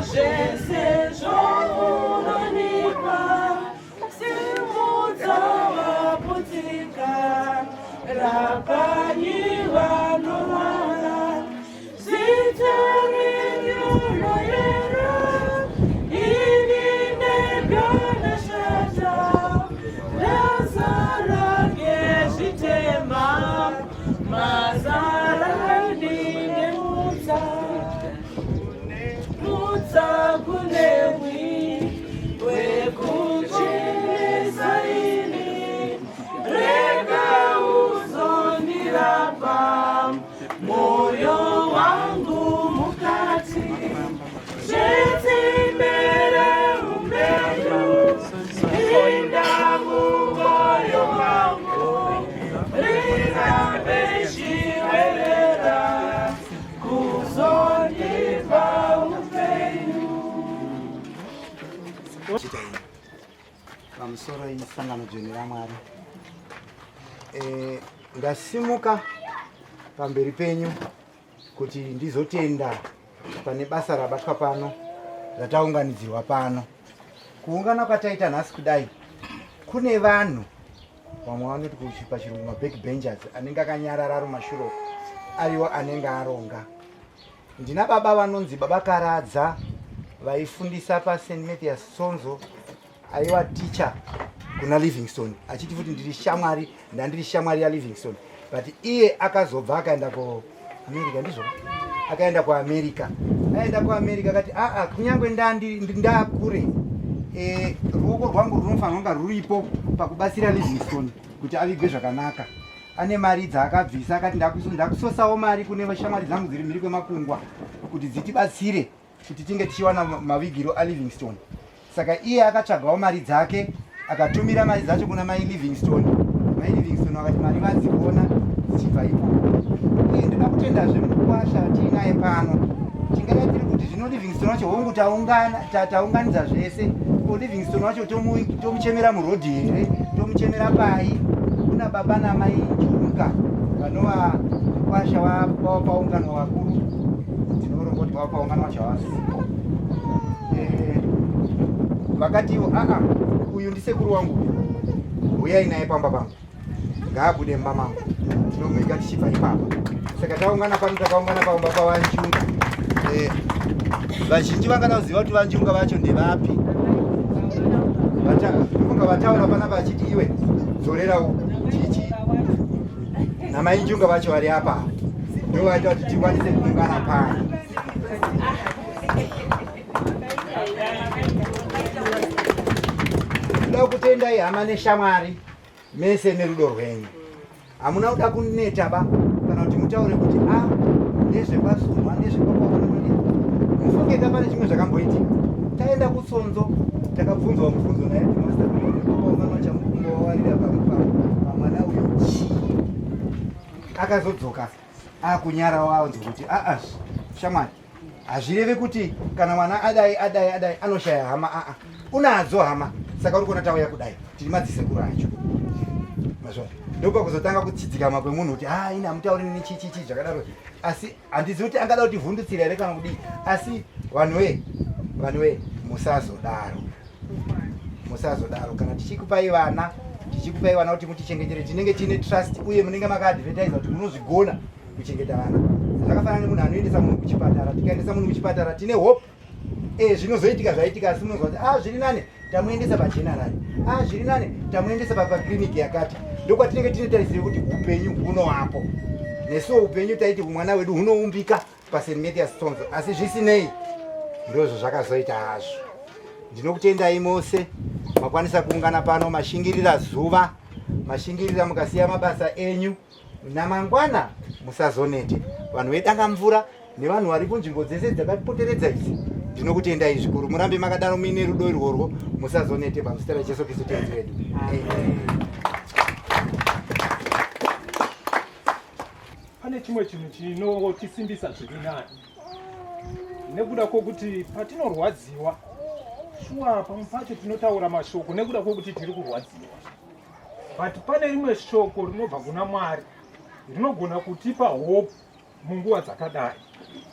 zvese zvomunonipa simudza waputsika rapanyi vanorwara zita renyu royera ini ndega ndashata ndazara ngezvitema mazara ndine mutsa mutsa kunewi wekuchenesa ini rega uzondirapa moyo wangu mukati zvetsindere upenyu pinda mumoyo wangu rirambe chiwerera kuzondipa upenyu.
Pamusoro isangano dzvene raMwari. Ndasimuka pamberi penyu kuti ndizotenda pane basa rabatwa pano, rataunganidzirwa pano. Kuungana kwataita nhasi kudai, kune vanhu vamwe vanoti pachirungu mabackbenchers anenge akanyarara ari mumashure uko, ariwo anenge aronga. Ndina baba vanonzi Baba Karadza, vaifundisa paSt Mathias Tsonzo, aiwa ticha kuna Livingstone, achiti futi ndiri shamwari, ndandiri shamwari yaLivingstone, but iye akazobva akaenda kuAmerica. Ndizvo, akaenda kuAmerica. Aenda kuAmerica akati aa, kunyange ndakure, ruoko rwangu runofanira kunga ruripo pakubatsira Livingstone kuti avigwe zvakanaka. Ane mari dzaakabvisa, akati ndakusosawo mari kune shamwari dzangu dziri mhiri kwemakungwa kuti dzitibatsire kuti tinge tichiwana mavigiro aLivingstone. Saka iye akatsvagawo mari dzake, akatumira mari dzacho kuna mai Livingstone. Mai Livingstone vakati mari vadziona dzichibva ikoko. Uye ndoda kutendazve mukwasha tiinaye pano. Tingadai tiri kuti zvino Livingstone wacho, hongu, taunganidza zvese, ko Livingstone wacho tomuchemera murodhi here? Tomuchemera pai? Kuna baba namai Njunga vanova mukwasha wapaungano vakuru, ndinoronga kuti vapaungano vacho havasipo. Vakatiwo aa, uyu ndisekuru wangu uyu, huyai naye pamba pangu, ngaabude mumba mangu, tinomuiga tichibva ipapa. Saka taungana pano, takaungana pamba paVaNjunga. Vazhinji vangada kuziva kuti VaNjunga vacho ndevapi. Ndofunga vataura panapa vachiti iwe dzorera chichi, namai Njunga vacho vari apa, ndovaita kuti tikwanise kuungana pano. Ndoda kutendai hama neshamwari mese nerudo rwenyu. Hamuna kuda kuneta ba kana kuti mutaure kuti a ndezvekwasunhwa, ndezvekwapaona. Mufunge ka, pane chimwe zvakamboitika, taenda kuTsonzo, takabvunzwa mubvunzo naye master paungano, chamukumbowawarira pamwana uyu chii? Akazodzoka akunyarawo, aonzwa kuti aa, shamwari, hazvireve kuti kana mwana adai adai adai anoshaya hama. Aa, unadzo hama. Saka uri kuona tauya kudai tiri madzisekuru acho, mazvona. Ndopakuzotanga kutsidzikama kwemunhu kuti ha, ini hamutauri nini, chichichi zvakadaro. Asi handizivi kuti angada kuti vhundutsira here kana kudii. Asi vanhu wee, vanhu wee, musazodaro, musazodaro. Kana tichikupai vana, tichikupai vana kuti mutichengetere, tinenge tiine trust, uye munenge makaadvertisa kuti munozvigona kuchengeta vana. Zvakafanana nemunhu anoendesa munhu kuchipatara. Tikaendesa munhu kuchipatara tine hope, zvinozoitika zvaitika, asi munozwa kuti a, zviri nane tamuendesa pageneral, a, zviri nane tamuendesa pakliniki yakati. Ndokwatinenge tine tarisiro yekuti upenyu hunoapo. Nesuwo upenyu taiti humwana hwedu hunoumbika paSt Mathias Tsonzo, asi zvisinei ndozvo zvakazoita hazvo. Ndinokutendai mose makwanisa kuungana pano, mashingirira zuva, mashingirira mukasiya mabasa enyu. Namangwana musazonete vanhu veDangamvura nevanhu vari kunzvimbo dzese dzakatipoteredza idzi. Ndinokutendai zvikuru, murambe makadaro muine rudo irworwo, musazonete pamuzita raJesu Kristu Tenzi wedu. Amen.
Pane chimwe chinhu chinotisimbisa zviri nani nekuda kwokuti patinorwadziwa shuwa pamwe pacho tinotaura mashoko nekuda kwokuti tiri kurwadziwa but pane rimwe shoko rinobva kuna Mwari rinogona kutipa hope munguva dzakadai,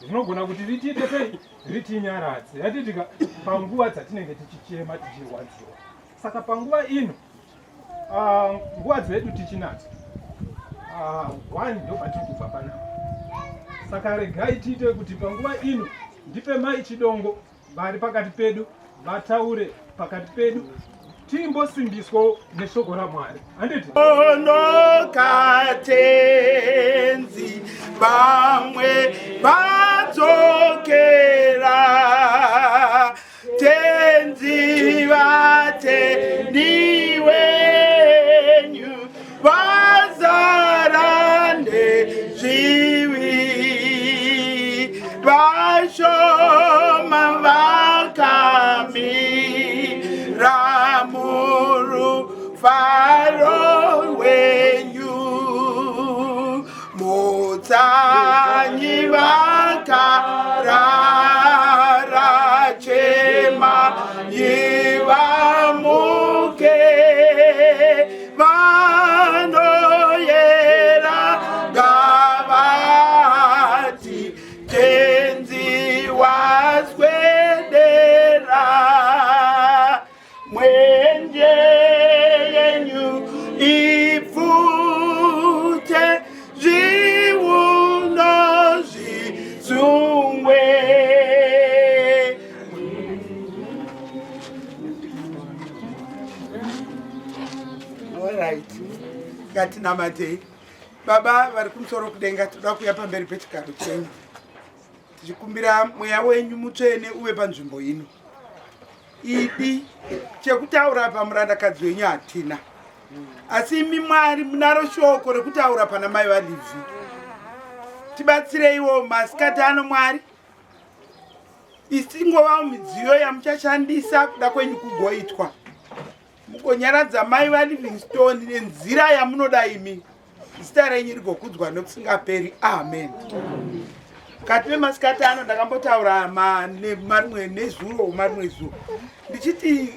rinogona kuti ritiite sei, ritinyaradze yatitika panguva dzatinenge tichichema tichirwadziwa. Saka panguva ino nguva dzedu tichinadzo one ndopatiri kubva panapa. Saka regai tiite kuti panguva ino ndipe Mai Chidongo vari pakati pedu vataure pakati pedu timbosimbiswawo neshoko raMwari, handiti?
Onokatenzi vamwe vadzokera, Tenzi vatendi wenyu vazara nezvivi, vashoma vakamira murufaro rwenyu, mutsanyi vakarara chema yivamuke vanoyera gavati Tenzi waswedera, mwenje yenyu ipfute, zviuno zvisungwe. Alright, ngatinamatei. Baba vari kumusoro kudenga, tinoda kuuya pamberi pechigaro chenyu tichikumbira mweya wenyu mutsvene uve panzvimbo ino. Idi chekutaura pamurandakadzi wenyu hatina, asi imi Mwari munaro shoko rekutaura pana mai vaLivhi. Tibatsireiwo masikati ano Mwari, isingovawo midziyo yamuchashandisa kuda kwenyu kugoitwa, mugonyaradza mai vaLivingstone nenzira yamunoda imi, zita renyu rigokudzwa nokusingaperi. Amen. Mukati memasikati ano ndakambotaura marimwe nezuro, marimwe zuro, ndichiti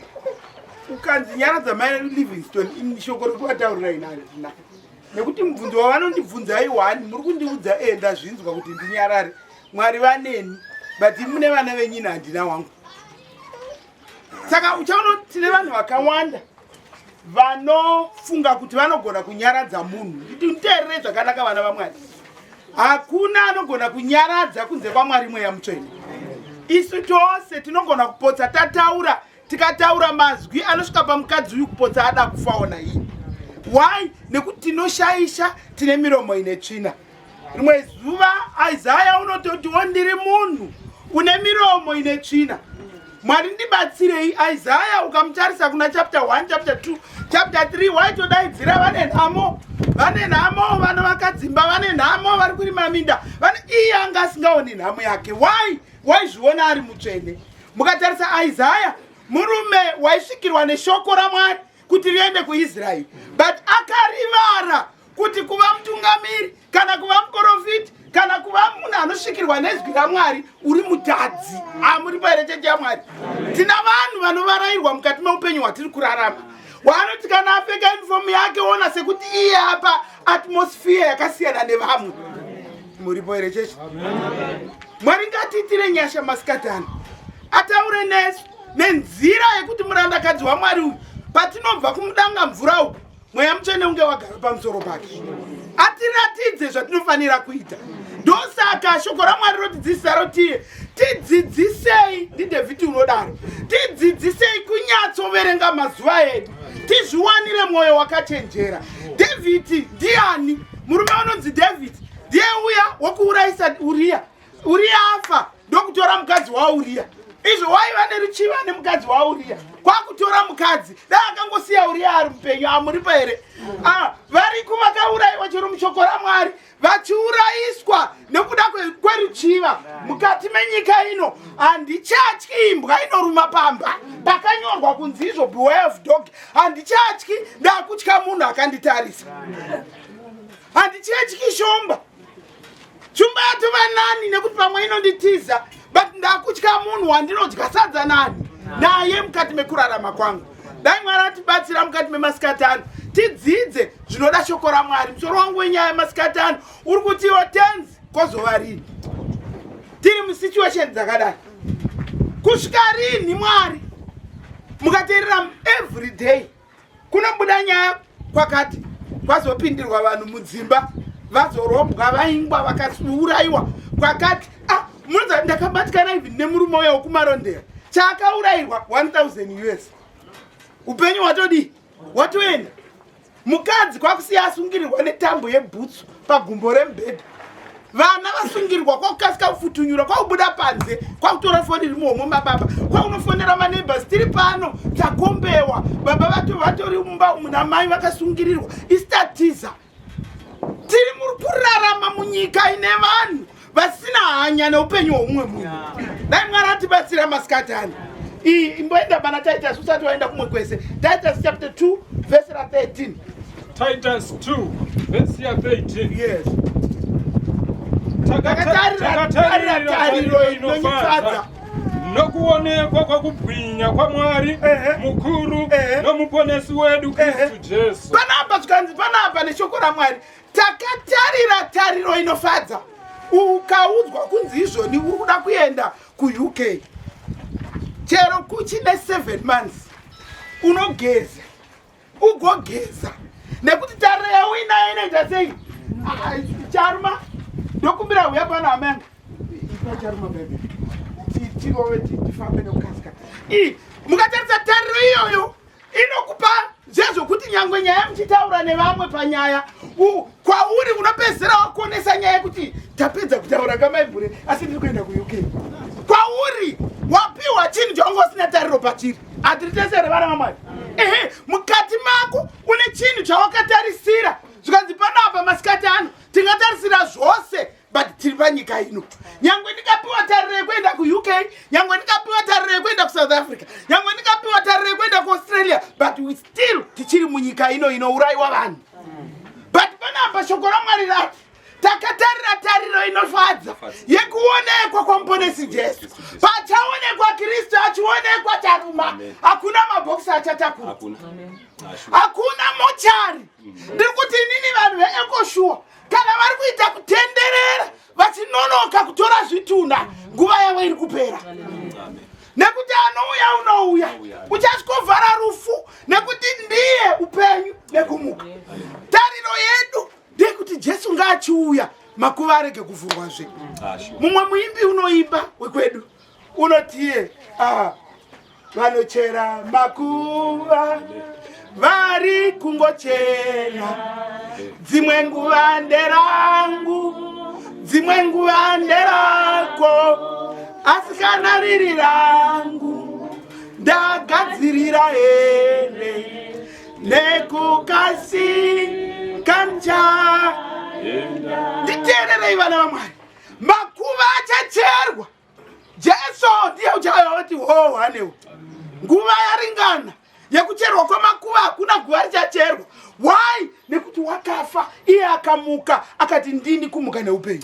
ukanzi nyaradza mai Livingstone, ini shoko rekuvataurira ini handina, nekuti mubvunzo wavanondibvunza iwani muri kundiudza e ndazvinzwa kuti ndinyarare, Mwari vaneni, but mune vana venyina handina wangu. Saka uchaona kuti tine vanhu vakawanda vanofunga kuti vanogona kunyaradza munhu. Nditeerere zvakanaka vana vaMwari, hakuna anogona kunyaradza kunze kwaMwari mweya mutsvene. Isu tose tinogona kupotsa tataura, tikataura mazwi anosvika pamukadzi uyu kupotsa ada kufawo naiye. Why? Nekuti tinoshaisha, tine miromo ine tsvina. Rimwe zuva Isaya unototiwo ndiri munhu une miromo ine tsvina, Mwari ndibatsirei. Isaya ukamutarisa kuna chapter 1, chapter 2, chapter 3, waitodaidzira vane nhamo, vane nhamo, vanovaka dzimba, vane nhamo, vari kurima minda, vane iye anga asingaoni nhamo yake. Why? Waizviona ari mutsvene. Mukatarisa Isaya, murume waisvikirwa neshoko raMwari kuti riende kuIsraeri, but akarivara kuti kuva mutungamiri kana kuva muprofiti kana kuva munhu anosvikirwa nezwi raMwari uri mutadzi. Amuripo here chechi yaMwari? Tina vanhu vanovarairwa mukati meupenyu hwatiri kurarama, waanoti kana apfeka unifomu yake ona sekuti iye apa atmosphere yakasiyana nevamwe. Muripo here chechi? Mwari ngatiitire nyasha masikati ano, ataure nesu nenzira yekuti murandakadzi waMwari uyu patinobva kumudanga mvura uku, mweya mutsvene unge wagara pamusoro pake, atiratidze zvatinofanira kuita. Ndosaka shoko raMwari rotidzidzisa rotiye tidzidzisei, ndiDhavhidhi unodaro, tidzidzisei kunyatsoverenga mazuva edu. Tizviwanire mwoyo wakachenjera. David ndiani? Murume unonzi David ndiye uya wokuurayisa Uriya. Uriya afa ndokutora mukadzi waUriya. Izvo waiva neruchiva nemukadzi waUriya, kwakutora mukadzi. Dai akangosiya Uriya ari mupenyu, amuripo here? Ah, variko vakaurayiwa chero mushoko raMwari, vachiurayiswa nekuda kweruchiva mukati menyika ino. Handichatyi imbwa inoruma pamba pakanyorwa kunzi izvo beware of dog. Handichatyi, ndakutya munhu akanditarisa. Handichatyi shomba, shumba yatova nani nekuti pamwe inonditiza, but ndakutya munhu wandinodya sadza nani naye mukati mekurarama kwangu. Dai Mwari atibatsira mukati memasikati ano, tidzidze zvinoda shoko raMwari. Musoro wangu wenyaya yemasikati ano uri kutiwo, Tenzi, kozova rini tiri musituation dzakadai? Kusvika rini, Mwari? Mukateerera, every day kunobuda nyaya kwakati kwazopindirwa vanhu mudzimba, vazorobwa, vaingwa, vakaurayiwa kwakati. Ah, munoza ndakabatikana even nemurume uya wekuMarondera, chaakaurayirwa 1000 US. Upenyu hwatodii? Watoenda. Mukadzi kwakusiya asungirirwa netambo yebhutsu pagumbo remubhedha, vana vasungirirwa. Kwakukasika kufutunyura, kwakubuda panze, kwakutora foni iri muhomwe mababa, kwakunofonera maneighbors, "Tiri pano, takombewa, baba vatori mumba umu namai vakasungirirwa." Isitatiza. Tiri muri kurarama munyika ine vanhu vasina hanya neupenyu hweumwe munhu. Dai Mwari atibatsira masikati ano. Iyi imboenda pana Titus usati waenda kumwe kwese. Titus chapter 2 verse ra 13.
Titus 2 verse ya 13.
Yes.
Takatarira tariro inofadza nokuonekwa kwokubwinya kwaMwari mukuru nomuponesi wedu Kristu Jesu.
Panapa zvikanzi panapa neshoko raMwari, takatarira tariro inofadza. Ukaudzwa kunzi izvoni uri kuda kuenda kuUK, chero kuchine 7 months, unogeza, ugogeza, nekuti tariro yauinayo inoita sei? Ah, Charuma, ndokumbira uya pano, hama yangu. Ipa Charuma bebe, tirove, tifambe nekukasika. Mukatarisa, tariro iyoyo inokupa zvezvokuti nyangwe nyaya muchitaura nevamwe panyaya, kwauri unopedzisira wakonesa nyaya yekuti tapedza kutaura kamaibhure, asi ndiri kuenda kuUK. Kwauri wapiwa chinhu chaunga usina tariro pachiri. Hatiri tese here, vana vaMwari? Ehe, mukati mako une chinhu chawakatarisira. Zvikanzi panapa masikati ano, tingatarisira zvose, but tiri panyika ino. Nyangwe ndikapiwa tariro yekuenda kuUK, nyangwe ndikapiwa tariro yekuenda kuSouth Africa, nyangwe ndikapiwa tariro yekuenda kuAustralia, but we still tichiri munyika ino inourayiwa vanhu. But panapa shoko raMwari rati takatarira tariro inofadza yekuonekwa kwamuponesi Jesu. Pachaonekwa Kristu, achionekwa, Charuma, hakuna mabhokisi achatakura, hakuna mochari. Ndiri kuti inini vanhu veEcoSure, kana vari kuita kutenderera vachinonoka kutora zvitunha, nguva yavo iri kupera, nekuti anouya unouya, uchasvikovhara rufu, nekuti ndiye upenyu nekumuka. Tariro yedu ndeyekuti Jesu ngaachiuya, makuva arege kuvhurwazve. Mumwe muimbi unoimba wekwedu unotiye, ah, vanochera makuva vari kungochera, dzimwe nguva nderangu, dzimwe nguva nderako, asi kana riri rangu ndagadzirira here? Nekukasika ncha. Nditeererei, vana vaMwari. Makuva achacherwa, Jesu ndiye uchauya wati ho hanewo nguva yaringana yekucherwa kwemakuva. Hakuna guva richacherwa. Why? Nekuti wakafa, iye akamuka, akati, "Ndini kumuka neupenyu."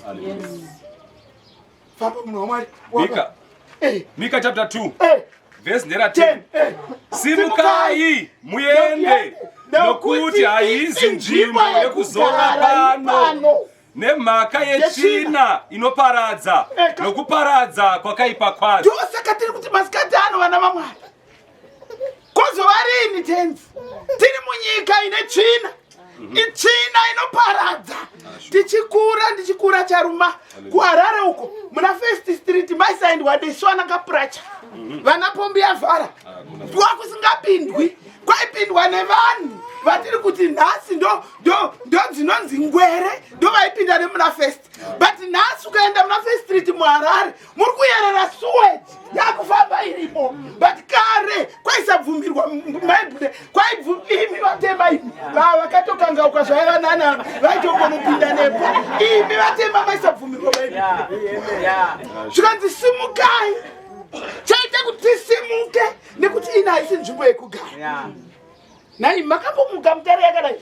Famba, munhu waMwari.
Mika. Mika chapter 2 verse ndera
10.
10. Simukai muende, nokuti haizi nzvimbo yekuzorora pano, nemhaka yetsvina inoparadza nokuparadza kwakaipa kwazvo.
Ndosaka tiri kuti masikati ano, vana vaMwari, kozova rini, Tenzi, tiri munyika ine tsvina, itsvina inoparadza? Tichikura, ndichikura, Charuma, kuHarare uko muna First Street maisaendwa nesu vana kapuracha, vana pombi yavhara, kwakusingapindwi. Kwaipindwa nevanhu vatiri kuti nhasi ndo ndo ndo dzinonzi ngwere, ndo vaipinda nemuna First. But nhasi ukaenda muna First Street muHarare, muri kuyerera sewage yakufamba irimo. But kare kwaisabvumirwa maibude, kwaibvu imi vatema imi vakatokangauka zvaiva nana vaitongonopinda nepo. Imi vatema maisabvumirwa maibude. Zvikanzi simukai, chaita kuti tisimuke nekuti ina haisi nzvimbo yekugara. Nai makambomuka mutare yakadai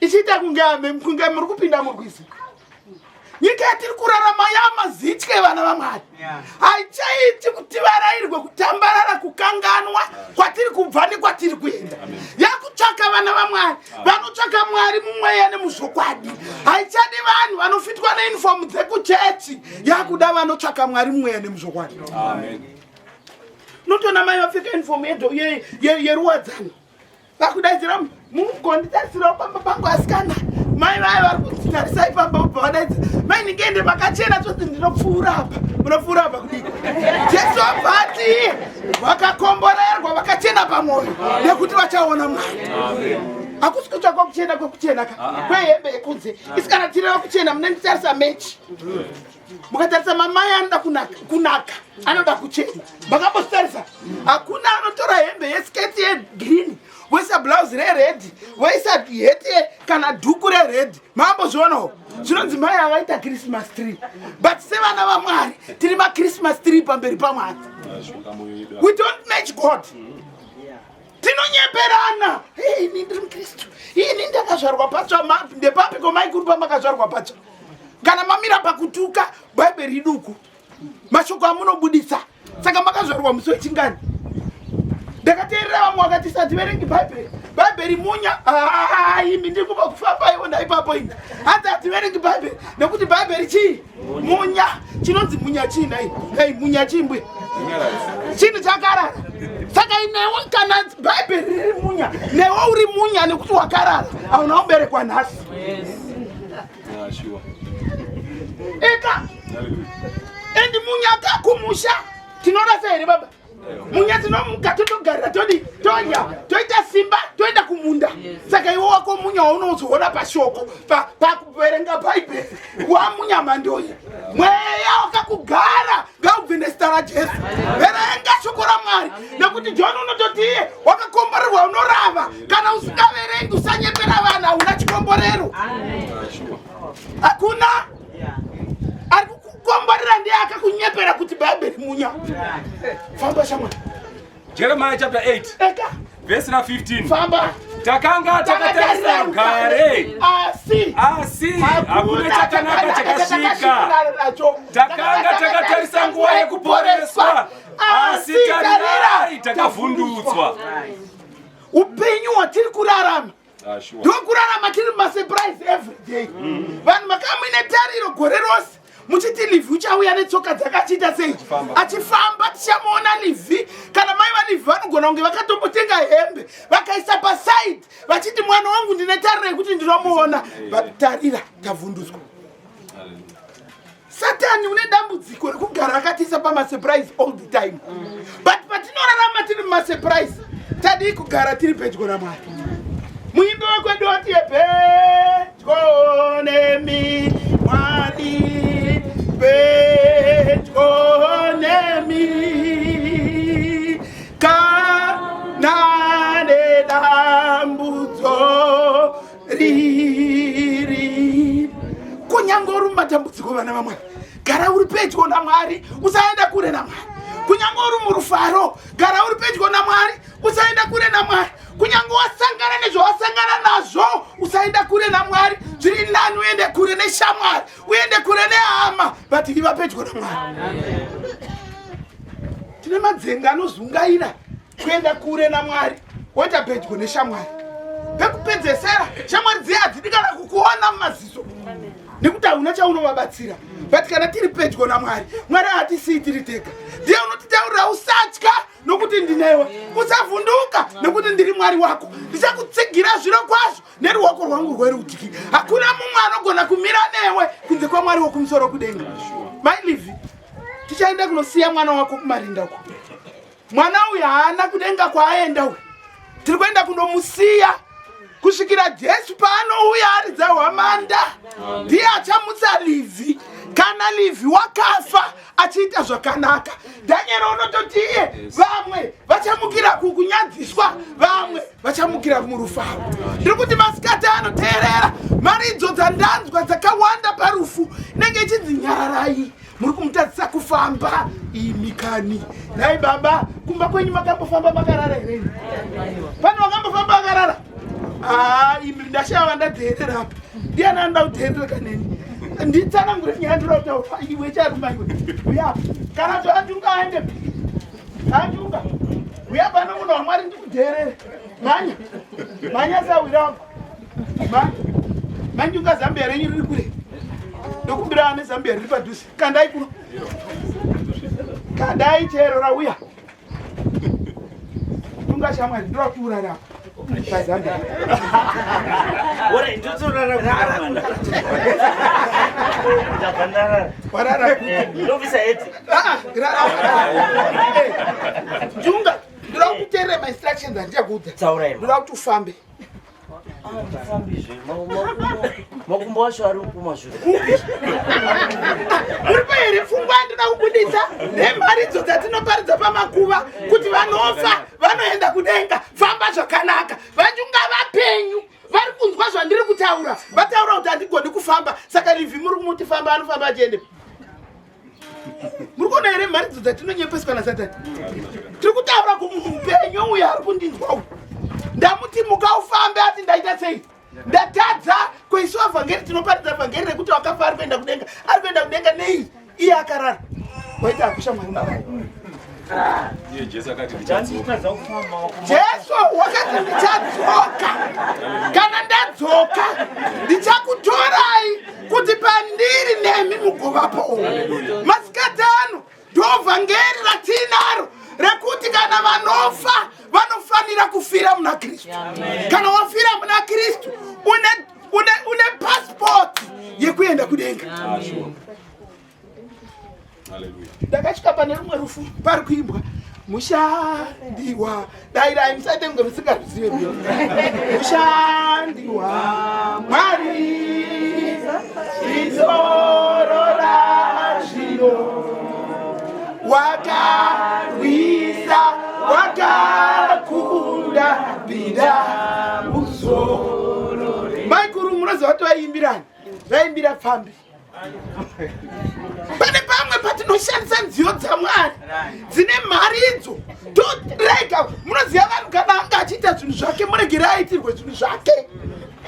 ichiita kunge kunge muri kupinda murwizi. Nyika yatiri kurarama yamazitye, vana vaMwari, haichaiti kuti varayirwe kutambarara, kukanganwa kwatiri kubva nekwatiri kuenda. Yakutsvaka vana vaMwari vanotsvaka Mwari mumweya nemuzvokwadi. Haichadi vanhu vanofitwa neunifomu dzekuchechi, yakuda vanotsvaka Mwari mumweya nemuzvokwadi. Unotoona mai vapfeka unifomu yeruwadzano vakudaidzira, "Mugonditarisirawo pamba pangu asikana." Mai vaya vari kunditarisai pamba vobva vadaidzira, "Mai, ndingende makachena tsotsi, ndinopfuura apa." Munopfuura apa kudii? Jesu abva ati vakakomborerwa vakachena pamwoyo, nekuti vachaona Mwari. Hakusi kutsvakwa kuchena kwekuchena ka kwehembe yekunze. Isi kana tireva kuchena, munenditarisa mechi, mukatarisa mamai anoda kunaka, kunaka anoda kuchena. Makambozvitarisa? Hakuna anotora hembe yesiketi yegreen, voisa blouse rered, voisa heti kana dhuku rered. Mambozvionawo zvinonzi mai avaita Christmas tree. But sevana vaMwari tiri machristmas tree pamberi paMwari. We don't match God. Tinonyeperana, "Hey, ini ndiri mukristu, ini ndakazvarwa patsva." Ndepapi komaikuru pamakazvarwa patsva? Kana mamira pakutuka, Bhaibheri iduku, mashoko amunobudisa. Saka makazvarwa musi wechingani? Ndakateerera vamwe vakati sativerengi Bhaibheri, Bhaibheri munya. Ah, imi ndiri kuva kufamba iwo ndaipapo ini. Hanzi hativerengi Bhaibheri nekuti Bhaibheri chii? Munya. Chinonzi munya chii nai? Ei, munya chii mbuya? Chinhu chakarara. Saka inewe kana Bhaibheri riri munya, newe uri munya nekuti wakarara, hauna kuberekwa nhasi. Eka endi munya kakumusha tinorasa here baba? Munya tinomuka, totogarira, todi todya, toita simba, toenda kumunda. Saka iwe wako munya waunozoona pashoko pakuverenga Bhaibheri wamunya mandoi? Mweya wakakugara ngaubve nezita raJesu. Verenga shoko raMwari, nekuti John unototi iye wakakomborerwa unorava. Kana usingaverengi, usanyepera vanhu, hauna chikomborero. Hakuna ari kukukomborera, ndiye akakunyepera kuti Bhaibheri munya. Famba shamwari.
Jeremiah chapter 8
eka
verse na 15.
Famba.
Takanga takatarisa rugare,
asi
asi hakuna chakanaka chakasvika.
Nacho.
Takanga takatarisa nguva yekuporeswa, asi tarirai, takavhundutswa.
Upenyu hwatiri kurarama ndokurarama tiri mumasurprise every day. Vanhu makanga muine tariro gore rose muchiti Livhi uchauya netsoka dzakachiita sei, achifamba, tichamuona Livhi. Kana mai vaLivhi vanogona kunge vakatombotenga hembe vakaisa paside vachiti, "Mwana wangu ndine tariro yekuti ndinomuona." But tarira, tavhundutswa. Satani une dambudziko rekugara akatiisa pamasurprise all the time. But patinorarama tiri mumasurprise, tadii kugara tiri pedyo naMwari? Muimbi wekwedu wati, "Pedyo nemi Mwari, pedyo nemi, kana nedambudzo riri." Kunyange uri mumatambudziko, vana vaMwari, gara uri pedyo naMwari, usaenda kure naMwari. Kunyange uri murufaro, gara uri pedyo naMwari, usaenda kure naMwari. Kunyange wasangana nezvawasangana nazvo, usaenda kure naMwari. Zviri nani uende kure neshamwari, uende kure nehama, but iva pedyo naMwari. Tine madzenga anozungaira kuenda kure naMwari, woita pedyo neshamwari. Pekupedzesera shamwari dziya hadzidi kana kukuona mumaziso nekuti hauna chaunovabatsira. But kana tiri pedyo naMwari, Mwari hatisii tiri tega. Ndiye unotitaurira, "Usatya nokuti ndinewe, usavhunduka nekuti ndiri Mwari wako, ndichakutsigira zviro kwazvo neruoko rwangu rwerudyi." Hakuna mumwe anogona kumira newe kunze kwaMwari wokumusoro kudenga. Mailivhi, tichaenda kunosiya mwana wako kumarinda uko. Mwana uyu haana kudenga kwaaenda uyu. Tiri kuenda kundomusiya kusvikira Jesu paanouya aridza hwamanda, ndiye achamutsa Livhi. Kana Livhi wakafa achiita zvakanaka, Dhanyeri unototi iye vamwe vachamukira kukunyadziswa, vamwe vachamukira murufaro. Ndiri kuti masikati anoteerera maridzo dzandanzwa dzakawanda parufu inenge ichinzi nyararai, muri kumutadzisa kufamba imi kani. Nhai baba, kumba kwenyu makambofamba makarara here? Pane vakambofamba vakarara? Haa imi ndashaya vandadheerera apa. Ndiani anoda kudheerereka neni? Nditsanangure nyaya ndinoda kutaura. Iwe charuma iwe, uya apa. Kana kuti anjunga aende anjunga, uya pano munhu waMwari, ndikudheerere. Manya manya sawira wangu, manya manjunga, zambia renyu riri kure, ndokumbira ane zambia riri padhuze. Kandai kuno, kandai chero rauya. Tunga shamwari, ndoda kuurara apa pazambia.
Ore ndotorara mwana. Ndabva ndarara.
Warara kupi?
Ndobvisa heti.
Ah, rara. Junga, ndoda kuteerera mainstructions andichakuudza.
Taurai.
Ndoda kuti ufambe.
Andifambizve. Makumbo acho ari kumashure.
Muripo here? Pfungwa yandinoda kubudisa nemharidzo dzatinoparidza pamakuva kuti vanofa vanoenda kudenga. Famba zvakanaka. Vachunga vapenyu vari kunzwa zvandiri kutaura, vataura kuti handigoni kufamba. Saka Livhi muri kumuti famba, anofamba achiende. Muri kuona here mharidzo dzatinonyepeswa nasatani? Tiri kutaura kumunhu mupenyu uyo ari kundinzwa uyu. Ndamuti muka ufambe, ati ndaita sei? Ndatadza. Kuisiwa vhangeri, tinoparidza vhangeri rekuti wakafa ari kuenda kudenga. Ari kuenda kudenga nei iye akarara? Waita akusha mwari.
Iye Jesu akati ndichadzoka.
Ndanditadza kufamba makumbo.
Jesu wakati ndichadzoka, kana ndadzoka ndichakutorai kuti pandiri nemi mugovapo. Masikati ano ndovhangeri ratinaro rekuti kana vanofa vanofanira kufira muna Kristu. Kana wafira muna Kristu une pasipoti yekuenda kudenga.
Ah, sure. Hallelujah.
Ndakasvika pane rumwe rufu pari kuimbwa mushandiwa. Dairai, musaite kunge musingaruzive rwiyo. Mushandiwa Mwari izorora zvino, wakarwisa wakakunda, pinda muzorore. Maikuru, munoziva kuti vaiimbirani? Vaimbira pfambi. Pane pamwe patinoshandisa nziyo dzaMwari dzine mharidzo torega. Munoziva vanhu kana anga achiita zvinhu zvake, muregere aitirwe zvinhu zvake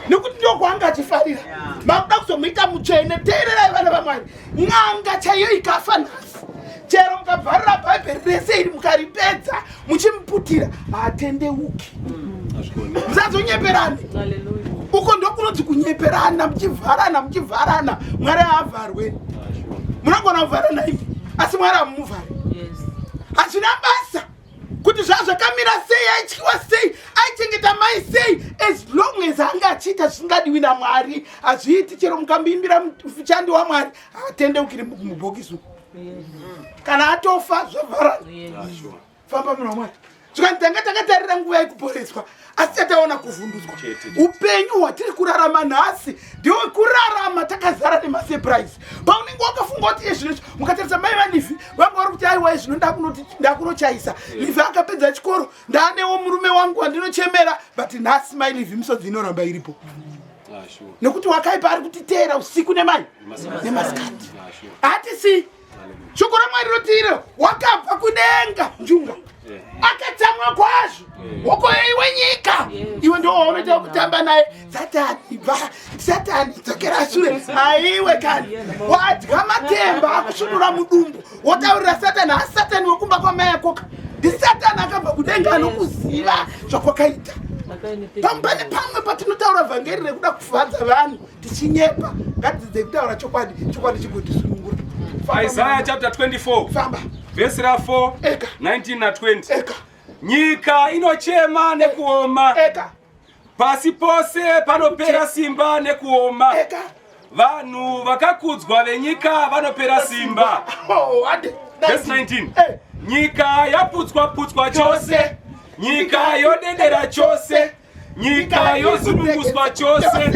nekuti ndokwaanga achifarira. Makuda kuzomuita mutsvene. Teererai vana vaMwari, n'anga chaiyo ikafa nhasi, chero mukabvarira bhaibheri rese iri mukaripedza muchimuputira, haatendeuki. Musazonyeperani uko, ndokunonzi kunyeperana muchivharana muchivharana. Mwari haavharwe. Munogona kuvharana imi, asi Mwari hamumuvhari. Hazvina basa kuti zvazvakamira sei, aityiwa sei, aichengeta mai sei, as long as anga achiita zvisingadiwi naMwari, hazviiti. Chero mukambimbira muchandi waMwari, haatendeukiri mubhokisi umu. Kana atofa, zvavharana.
Ah, sure.
Famba munhu waMwari. Zvikanzi tanga takatarira nguva yekuporeswa, asi chataona kuvhundutswa.
Chete.
Upenyu hwatiri kurarama nhasi ndewekurarama takazara nemasurprise. Paunenge wakafunga kuti iye zvinezvi, mukatarisa mai vaLivhi vanga vari kuti aiwa, zvino ndakunochaisa Livhi, akapedza chikoro, ndaanewo murume wangu wandinochemera. But nhasi mai Livhi misodzi inoramba iripo.
Ah, sure.
Nekuti wakaipa ari kutiteera usiku nemai nemasikati. Hatisi shoko raMwari roti iro wakabva kudenga njunga akatsamwa kwazvo, wokoyo iwe nyika, iwe ndo waunoita kutamba naye. Satani bva, Satani dzokera shure. Aiwe kani, wadya matemba akusvunura mudumbu, wotaurira Satani. Asi Satani wekumba kwamai akoka ndisatani akabva kudenga anokuziva zvakwakaita. Pane pamwe patinotaura vhangeri rekuda kufadza vanhu tichinyepa. Ngatidzidze kutaura chokwadi, chokwadi chigotisunungura.
Isaiah chapter 24
Famba.
vhesi ra 4
Eka.
19 na 20.
Eka.
Nyika inochema nekuoma,
Eka.
pasi pose panopera simba nekuoma.
Eka.
Vanhu vakakudzwa venyika vanopera simba.
Oh, ade.
Verse 19.
Eh.
Nyika yaputswa putswa chose, nyika yodedera chose, nyika yozununguswa chose,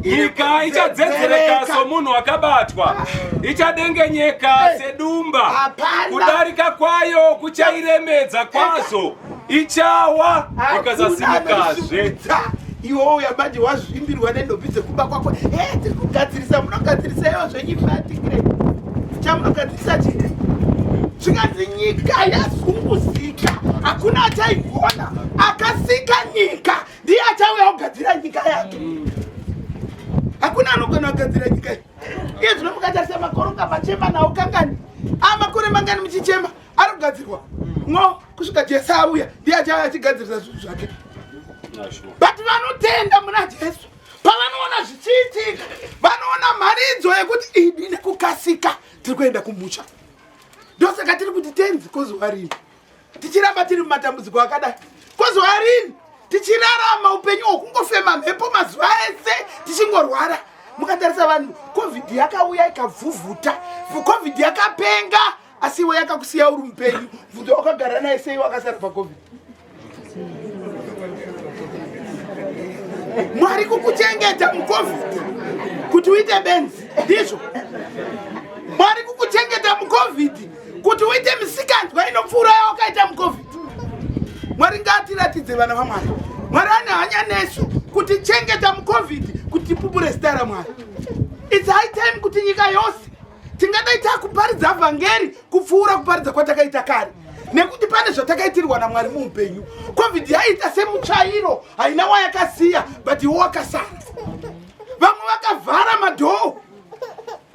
nyika ichadzedzereka somunhu akabatwa, ichadengenyeka sedumba, kudarika kwayo kuchairemedza kwazvo, ichawa ikasasimukazve.
Iwe uya manje wazvimbirwa nendombi dzekumba kwako. E, tiri kugadzirisa, munogadzirisa iwo zvenyu fatikire chamunogadzirisa chii? Zvikanzi nyika yazunguzika, hakuna achaigona. Akasika nyika ndiye achauya kugadzira nyika yake. Hakuna anogona kugadzira nyika iyi. Iye zvino mukatarisa makoronga machema nawo kangani, amakore mangani muchichema ari kugadzirwa ngo kusvika Jesu auya, ndiye achauya achigadzirisa zvinhu zvake. But vanotenda muna Jesu pavanoona zvichiitika, vanoona mharidzo yekuti idi nekukasika tiri kuenda kumusha. Ndosaka tiri kuti tenzi kozuva rini tichiramba tiri mumatambudziko akadai, kozuva rini tichirarama upenyu hwekungofema mhepo mazuva ese tichingorwara. Mukatarisa vanhu, COVID yakauya ikavhuvhuta, COVID yakapenga, asi iwe yakakusiya uri mupenyu. Bvunzo wakagara naye sei wakasara paCOVID? Mwari kukuchengeta muCOVID kuti uite benzi, ndizvo. Mwari kukuchengeta muCOVID kuti uite misikanzwa inopfuura yawakaita muCOVID. Mwari ngaatiratidze vana vaMwari. Mwari ane hanya nesu kutichengeta muCOVID kuti tipupure zita raMwari. It's high time kuti nyika yose tingadai takuparidza vhangeri kupfuura kuparidza kwatakaita kare, nekuti pane zvatakaitirwa naMwari muupenyu. COVID yaita semutsvairo, haina wayakasiya, but iwo wakasara. Vamwe vakavhara madhoo,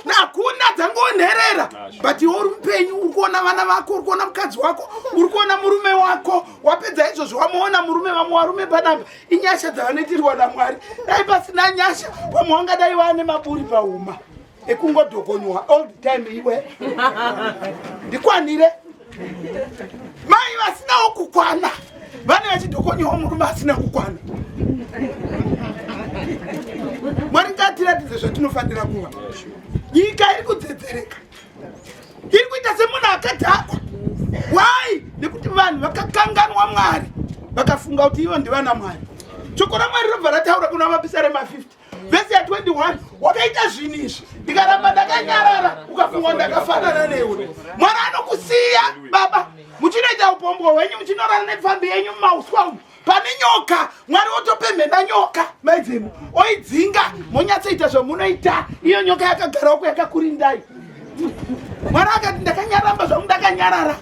hakuna dzangonherera, but iwe uri mupenyu, uri kuona vana vako, uri kuona mukadzi wako, uri kuona murume wako. Wapedza izvozvo wamuona murume. Vamwe varume panapa inyasha dzavanoitirwa naMwari. Dai pasina nyasha, vamwe vangadai vaane maburi pauma ekungodhokonywa all the time. Iwe ndikwanire, mai vasinawo kukwana vane vachidhokonyawo murume asina kukwana. Mwari ngatiratidze zvatinofanira kuva. Nyika iri kudzedzereka, iri kuita semunhu akadhakwa. Why? Nekuti vanhu vakakanganwa Mwari, vakafunga kuti ivo ndivana Mwari. Shoko raMwari robva rataura kuna Mapisarema 50 vhesi ya21, wakaita zvinhu izvi ndikaramba ndakanyarara, ukafunga ndakafanana newe. Mwari anokusiya baba muchinoita upombwe hwenyu, muchinorara nepfambi yenyu mumauswa umu pane nyoka. Mwari wotopemhena nyoka maidzemu oidzinga, monyatsoita zvamunoita. Iyo nyoka yakagara uko yakakurindai. Mwari akati ndakanyaramba zvangu ndakanyarara.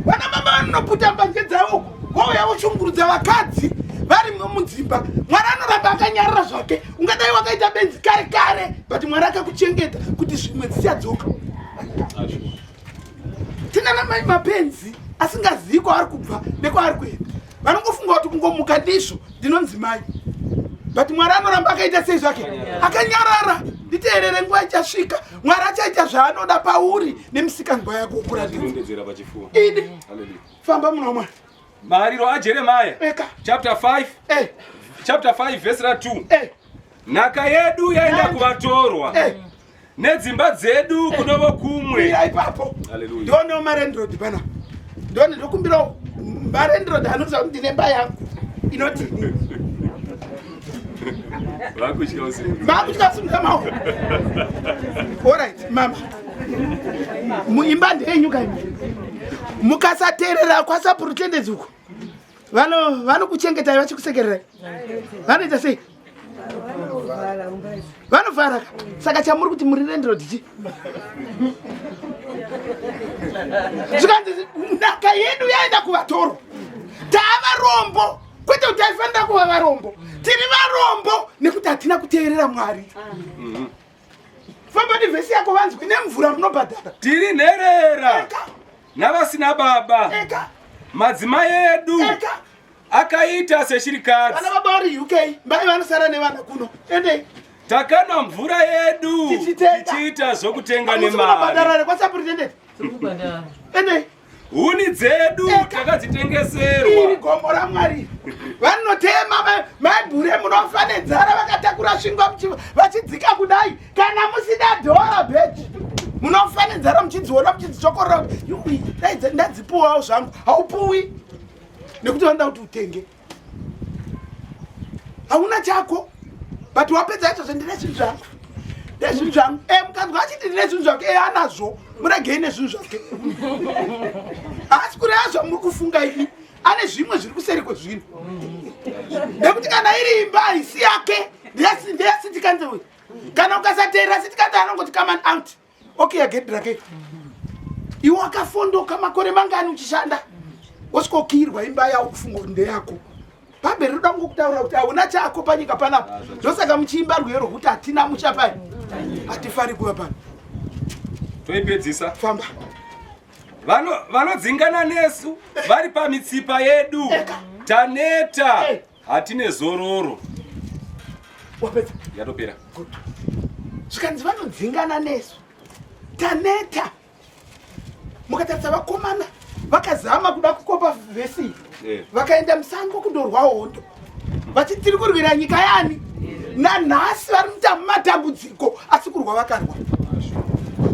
Vana baba vanonoputa mbanje dzavo, vouya voshungurudza vakadzi vari mudzimba. Mwari anoramba akanyarara zvake. Ungadai wakaita benzi kare kare, but Mwari akakuchengeta kuti zvimwe dzichadzoka. Tina namai mapenzi asingazivi kwaari kubva nekwaari kuenda, vanongofunga kuti kungomuka ndizvo ndinonzi mai. But Mwari anoramba akaita sei zvake? Akanyarara. Nditeerere, nguva ichasvika Mwari achaita zvaanoda pauri nemisikanzwa yako ukuratidza.
Rondedzera pachifuwa.
Idi.
Hallelujah.
Famba muna Mwari.
Mariro aJeremaya chapter 5, chapter 5 verse ra2. Nhaka yedu yaenda kuvatorwa, nedzimba dzedu kuno vokumwe.
Mira ipapo.
Hallelujah.
Ndionewo malandlord pana, ndione, ndokumbirawo malandlord anoziva kuti ndine mba yangu inotini.
Vakutya usiku.
Makutya kusimudza maoko. Alright mama, muimba ndeyenyu kaimi. Mukasateerera kwasapurutendedzi uko, vanokuchengetai vachikusekererai, vanoita sei? Vanovhara ka. Saka chamuri kuti muri landlord chi? Zvikanzi nhaka yedu yaenda kuvatoro, taavarombo. Kwete kuti taifanira kuva varombo, tiri varombo nekuti hatina kuteerera Mwari. Famba nevhesi yako vanzwi. Nemvura munobhadhara.
Tiri nherera navasina baba, madzimai edu akaita seshirikadzi.
Vana baba vari UK, mbai vanosara nevana kuno. Endei.
Takanwa mvura yedu tichiita zvokutenga nemari.
Bhadhara kwasapurutendeti, endei.
Huni dzedu takadzitengeserwa.
Iri gomo raMwari. Vanotema maibhure, munofa nenzara vakatakura svingwa vachidzika kudai kana musina dhora bheji. Munofa nenzara muchidziona muchidzichokorora kuti yui dai ndadzipuwawo zvangu. Haupuwi nekuti vanoda kuti utenge. Hauna chako but wapedza izvozvo ndine zvinhu zvangu ndine zvinhu zvangu. E mukanzwa achiti ndine zvinhu zvake e anazvo muregei nezvinhu zvake. Haasi kureva zvamuri kufunga imi. Ane zvimwe zviri kuseri kwezvinhu nekuti kana iri imba haisi yake ndeyasitikanze uyu. Kana ukasateerera sitikanze anongoti come on out okay agedhi rake. Iwe wakafondoka makore mangani uchishanda wosvikokiyirwa imba yawo kufunga kuti ndeyako. Bhaibheri rinoda kungokutaurira kuti hauna chako panyika panapa. Ndosaka muchiimba rwiyo rwokuti hatina musha pai hatifari kuva pano.
Toipedzisa.
Famba.
Vanodzingana nesu vari pamitsipa yedu. Taneta hatine zororo.
Wapedza?
Yatopera.
Good. Zvikanzi vanodzingana nesu taneta. Mukatarisa vakomana vakazama kuda kukopa vhesi vakaenda musango kundorwa hondo vachiti tiri kurwira nyika yani. Nanhasi vari mumatambudziko asi kurwa vakarwa.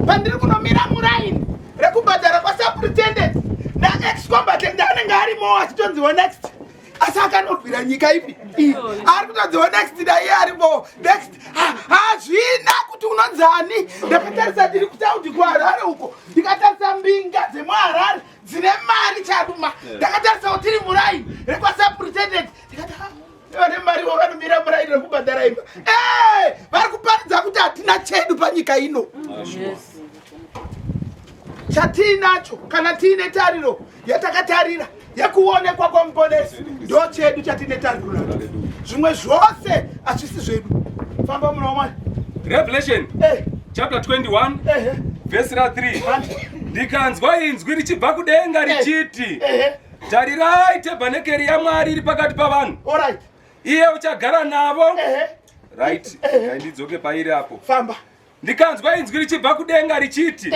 Pandiri kunomira muraini rekubhadhara kwasupretendent naex-combatant anenge arimo achitonziwa next, asi akanorwira nyika ipi? Iyi ari kutonziwa next naiye arimo next. Hazvina kuti unonzani. Ndakatarisa ndiri kutaundi kuHarare uko, ndikatarisa mbinga dzemuHarare dzine mari charuma. Ndakatarisawo tiri muraini rekwasupretendent ndikati vane mari vo vanomira muraini rekubhadhara imba. Vari kuparidza kuti hatina chedu panyika ino. Chatiinacho kana tiine tariro yatakatarira yekuonekwa kwamuponesi ndo chedu chatine tariro nacho. Zvimwe zvose hazvisi zvedu. Famba muna wamwari.
Revelation chapter 21 verse ra 3. Ndikanzwa inzwi richibva kudenga richiti, tarirai tebhanekeri yaMwari iri pakati pavanhu.
Alright.
Iye uchagara navo. Right. Ndidzoke pairi apo.
Famba.
Ndikanzwa inzwi richibva kudenga richiti,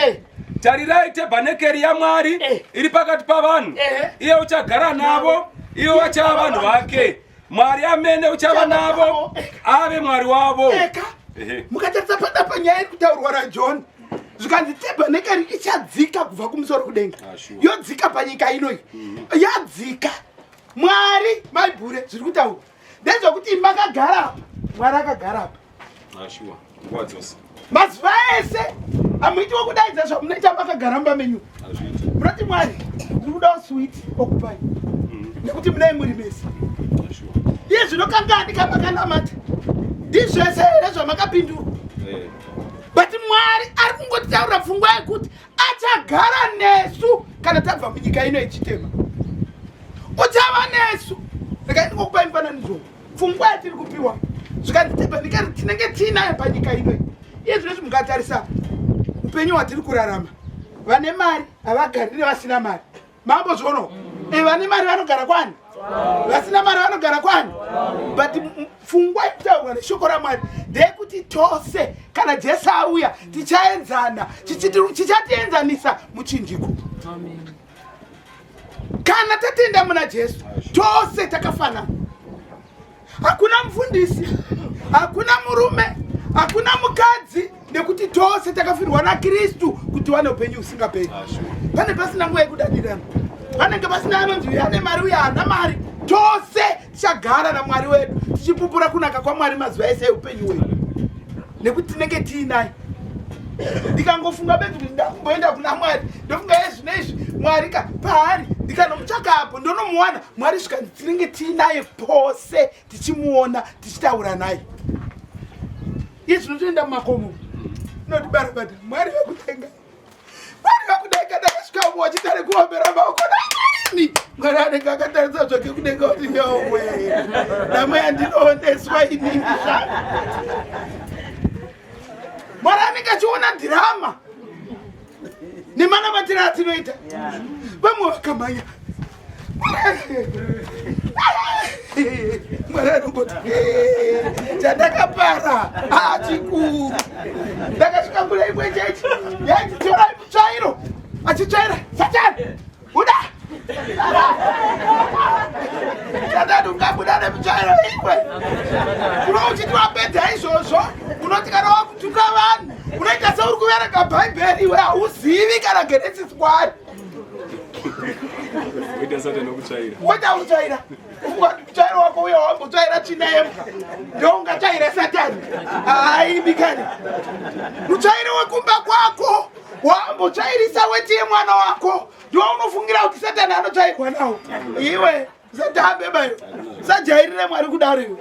tarirai tebhanekeri yaMwari iri pakati pavanhu. Iye uchagara navo, iye vachava vanhu vake. Mwari amene uchava navo, ave Mwari wavo.
Eka. Mukatarisa pada panyaya iri kutaurwa naJohn, zvikanzi tebhanekeri ichadzika kubva kumusoro kudenga. Yodzika panyika inoyi. Yadzika. Mwari maibhure zviri kutaurwa. Ndezvekuti imba akagara apa, Mwari akagara apa.
Sure. Nguva dzose.
Mazuva ese hamuiti wekudaidza zvamunoita makagara mumba menyu. Munoti Mwari ndiri kudawo sweet okupai nekuti munei muri mese. Iye zvino kangani kamakanamata ndizvese here zvamakapindurwa? But Mwari ari kungotitaurira pfungwa yekuti achagara nesu kana tabva munyika ino yechitema. Uchava nesu. Regai ndingokupai mufananidzo. Pfungwa yatiri kupiwa zvikanzi tebhanikari tinenge tiinayo panyika ino. Iye zvinozvi mukatarisa upenyu hwatiri kurarama, vane mari havagari nevasina mari. Mambo zviono vane mari vanogara kwani, vasina mari vanogara kwani. But pfungwa ikutaurwa neshoko raMwari ndeyekuti tose kana Jesu auya tichaenzana, chichatienzanisa muchinjiko. Kana tatenda muna Jesu tose takafanana. Hakuna mufundisi, hakuna murume, hakuna mukadzi, nekuti tose takafirwa naKristu kuti tiwane upenyu husingaperi. Pane pasina nguva yekudadirana, panenge pasina anonzi uyu ane mari uyu haana mari. Tose tichagara naMwari wedu tichipupura kunaka kwaMwari mazuva ese eupenyu hwedu, nekuti tinenge tiinaye. Ndikangofunga bedzi kuti ndakumboenda kuna Mwari, ndofunga iye zvino izvi Mwari ka paari, ndikanomutsvaka apo ndonomuwana Mwari. Zvikanzi tinenge tiinaye pose tichimuona tichitaura naye. Iye zvino toenda mumakomo notibara-bata Mwari vekudenga, Mwari vekudenga. Ndakasvika umo vachitare kuombera maoko naMwarini. Mwari anenge akatarisa zvake kudenga kuti yowe nhamo yandinooneswa inini zvangu. Mwari anenge achiona dhirama nemanamatiro atinoita. Vamwe vakamhanya, Mwari anongoti chandakapara hachikuru. Ndakasvika kune imwe chechi yaiti torai mutsvairo, achitsvaira Satani buda. Satani ungabuda nemutsvairo iwe? Uno uchiti wapedza izvozvo, unoti kana wakutuka vanhu Unoita seuri kuverenga Bhaibheri iwe hauzivi kana Genesis 1.
Woita satani wokutsvaira.
Woita kutsvaira. Mutsvairo wako uyo wambotsvaira tsvina yembwa ndoungatsvaira satani. Haimbi kani. Mutsvairo wekumba kwako wambotsvairisa weti yemwana wako ndowaunofungira kuti satani anotsvairwa nawo. Iwe usatambe bayo. Usajairire Mwari kudaro iwe.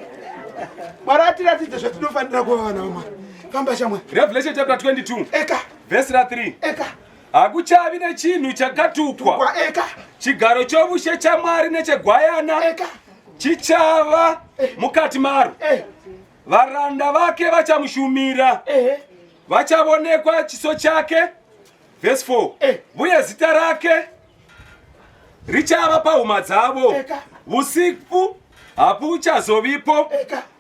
Mwari atiratidze zvatinofanira kuva vana vaMwari. Famba shamwari.
Revelation chapter 22.
Eka.
Verse ra 3.
Eka.
Hakuchavi nechinhu chakatukwa.
Eka.
Chigaro chovushe chaMwari nechegwayana.
Eka.
Chichava mukati maro.
Eh.
Varanda vake vachamushumira.
Eh.
Vachavonekwa chiso chake. Verse 4.
Eh.
Vuye zita rake richava pahuma dzavo. Usiku hapuchazovipo.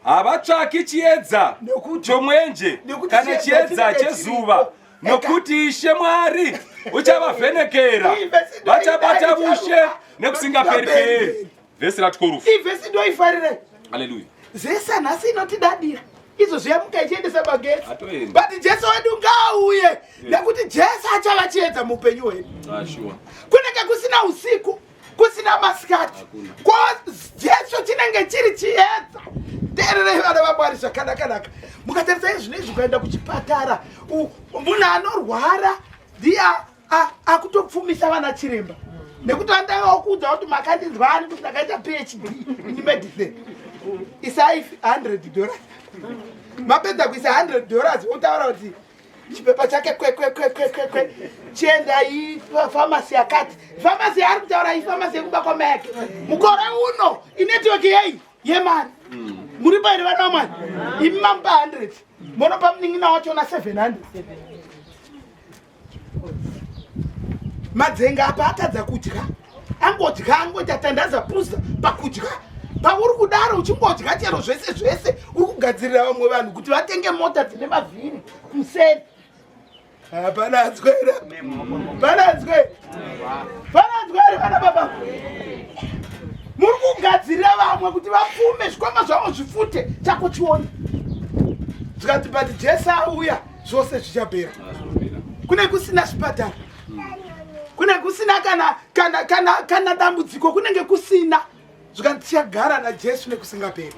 Havatsvaki chiedza chomwenje kana chiedza chezuva nokuti Ishe Mwari uchavavhenekera, vachabata vushe nekusingaperi-peri. Vhesi ra 12.
Iyi vhesi ndoifarira.
Haleluya.
Zesa nhasi inotidadira izvo zviya muka ichiendesa magetsi.
Atoenda.
But Jesu wedu ngaauye nekuti Jesu achava chiedza muupenyu hwedu.
Ah, sure.
Kunenge kusina usiku, kusina masikati. Ko Jesu chinenge chiri chiedza. Teererei vana vaMwari zvakanaka-naka. Mukatarisa izvi nezvi ukaenda kuchipatara, munhu anorwara ndiye akutopfumisa vana chiremba. Nekuti vandanga kuudza kuti makandinzwa ani kuti ndakaita PhD in medicine. Isai $100. Mapedza kuisa $100 wotaura kuti chipepa chake kwe kwe kwe kwe kwe kwe chienda ifamasi yakati. Famasi yaari kutaura ifamasi yekumba kwamai yake. Mukore uno inetiweki yei yemari. Muri pairi vana vamwari. Imi mamupa 100 monopa munin'ina wachona 700. Madzenga apa atadza kudya, angodya angoita tandaza puza pakudya. Pauri kudaro uchingodya chero zvese zvese uri kugadzirira vamwe vanhu kuti vatenge mota dzine mavhiri kuseri. Hapana anzwera. Pana anzwera. Pana anzwera vana baba. Muri kugadzirira vamwe kuti vapfume zvikwama zvavo zvifute chako chione. Zvikati but Jesu auya zvose zvichapera. Kune kusina zvipatara. Kune kusina kana kana kana kana dambudziko kunenge kusina. Zvikanzi tichagara naJesu nekusingaperi.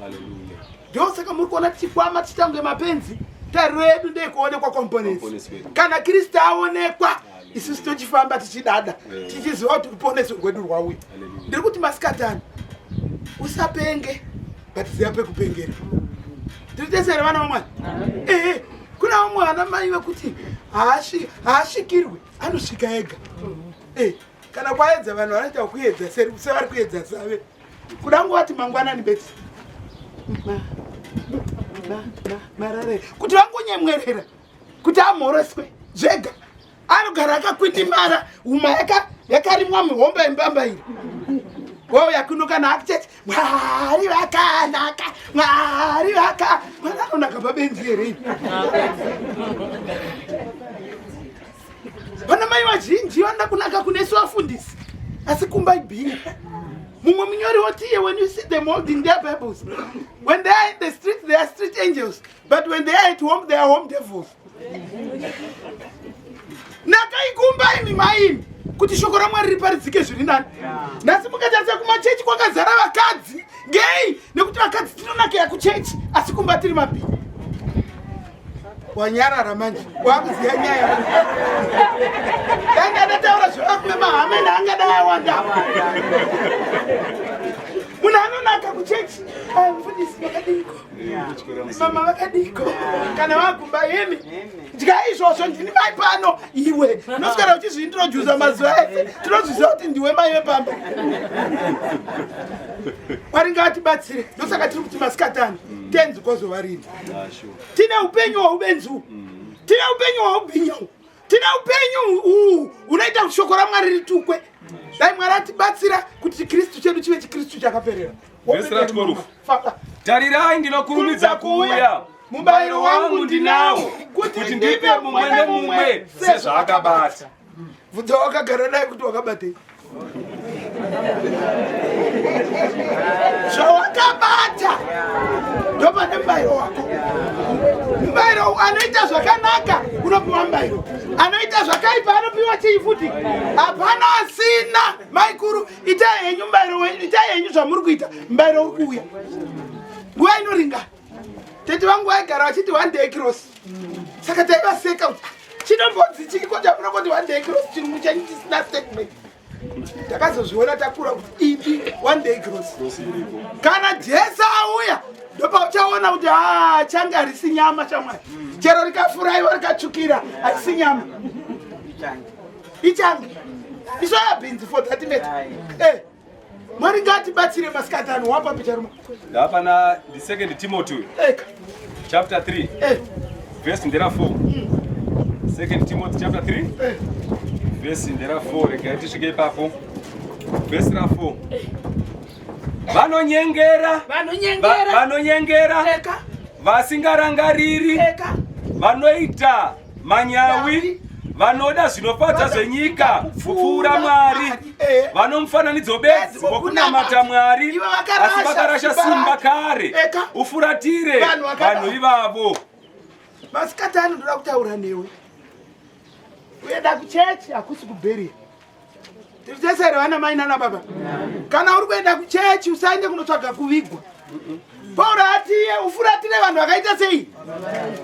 Ndosaka muri kuona tichikwama tichitange mapenzi. Tariro yedu ndeyekuonekwa kwamuponesi. Kana Kristu aonekwa, isusu tochifamba tichidada, tichiziva kuti ruponeso rwedu rwauya. Ndiri kuti masikatani, usapenge, but ziva pekupengera. Tiri tese here vana vaMwari? Ehe, kuna vamwe vana mai vekuti haasvikirwe, anosvika ega. Kana kwaedza vanhu vanoita kuedza sevari kuedza save. Kuda nguvati mangwanani bedzi. Marare. Kuti vangonyemwerera kuti amhoreswe zvega. Anogara akakwindimara huma yakarimwa mihomba yembamba iri. Wauya kuno kana akuchechi Mwari vakanaka, Mwari vaka. Mwari anonaka pabenzi here ini? Vana mai vazhinji vanoda kunaka kunesu vafundisi, asi kumba ibhinya. Mumwe munyori woti iye, when you see them holding their Bibles, when they are in the street, they are street angels, but when they are at home, they are home devils. Nakai kumba imi mai imi kuti shoko raMwari riparidzike zviri nani. Nhasi mukatarisa kumachechi kwakazara vakadzi ngei nekuti vakadzi tinonakira kuchechi asi kumba tiri mabhinya. Wanyarara manje wakuziya nyaya. Dai ndataura zvevarume mahameni angadai awanda. Munhu anonaka kuchechi. Mufundisi vakadiko. Mama vakadiko. Kana vakumba imi. Dya izvozvo ndini mai pano iwe. Unoswera uchizviintrodusa mazuva ese. Tinozviziva kuti ndiwe mai vepamba. Mwari ngaatibatsire. Ndosaka tiri kuti masikatani. Tenzi kwazova rini. Tine upenyu hwaubenzi uhu. Tine upenyu hwaubhinya uhu. Tine upenyu uhu unoita kuti shoko raMwari ritukwe. Dai Mwari atibatsira kuti chiKristu chedu chive chiKristu chakaperera.
Vhesi ra 12. Tarirai ndinokurumidza kuuya. Mubayiro wangu ndinawo kuti ndipe mumwe nemumwe sezvaakabata.
Bvunza wakagara naye kuti wakabatei. Zvawakabata ndopane mubayiro wako. Mubayiro anoita zvakanaka. Akaita zvakaipa anopiwa chii futi? Hapana asina. Maikuru, itai henyu mubairo wenyu, itai henyu zvamuri kuita, mubairo uri kuuya. Nguva inoringana. Tete vangu vaigara vachiti one day cross. Saka taivaseka kuti ah, chinombonzi chii ko chamunongoti one day cross chirungu chenyu chisina statement. Takazozviona takura kuti ipi one day cross. Kana Jesu auya ndopauchaona kuti ah, change harisi nyama shamwari. Chero rikafuraiwa rikatsvukira harisi nyama. Ichange. Isoya beans for that matter. Eh. Mwari ngatibatsire masikati ano wapa picha rumwe.
Ndapana the second Timothy.
Eka.
Chapter 3.
Eh.
Verse ndera 4. Second Timothy chapter 3.
Eh.
Verse ndera 4 regai tisvike ipapo. Verse ra 4. Vanonyengera.
Vanonyengera.
Vanonyengera.
Eka.
Vasingarangariri.
Eka.
Vanoita manyawi. Vanoda zvinofadza zvenyika kupfuura Mwari.
Eh.
Vanomufananidzo bedzi wokunamata Mwari,
Ivo vakarasha
asi vakarasha
simba
simba
rake.
kare.
Eka.
Ufuratire
Vanhu vakadaro.
vanhu ivavo.
Masikati ano ndoda kutaura newe. Kuenda kuchechi hakusi kubheria. Tiri tese here vana mai nana baba? Kana uri kuenda kuchechi usaende kunotsvaga kuvigwa. Pauro atiye ufuratire vanhu vakaita sei?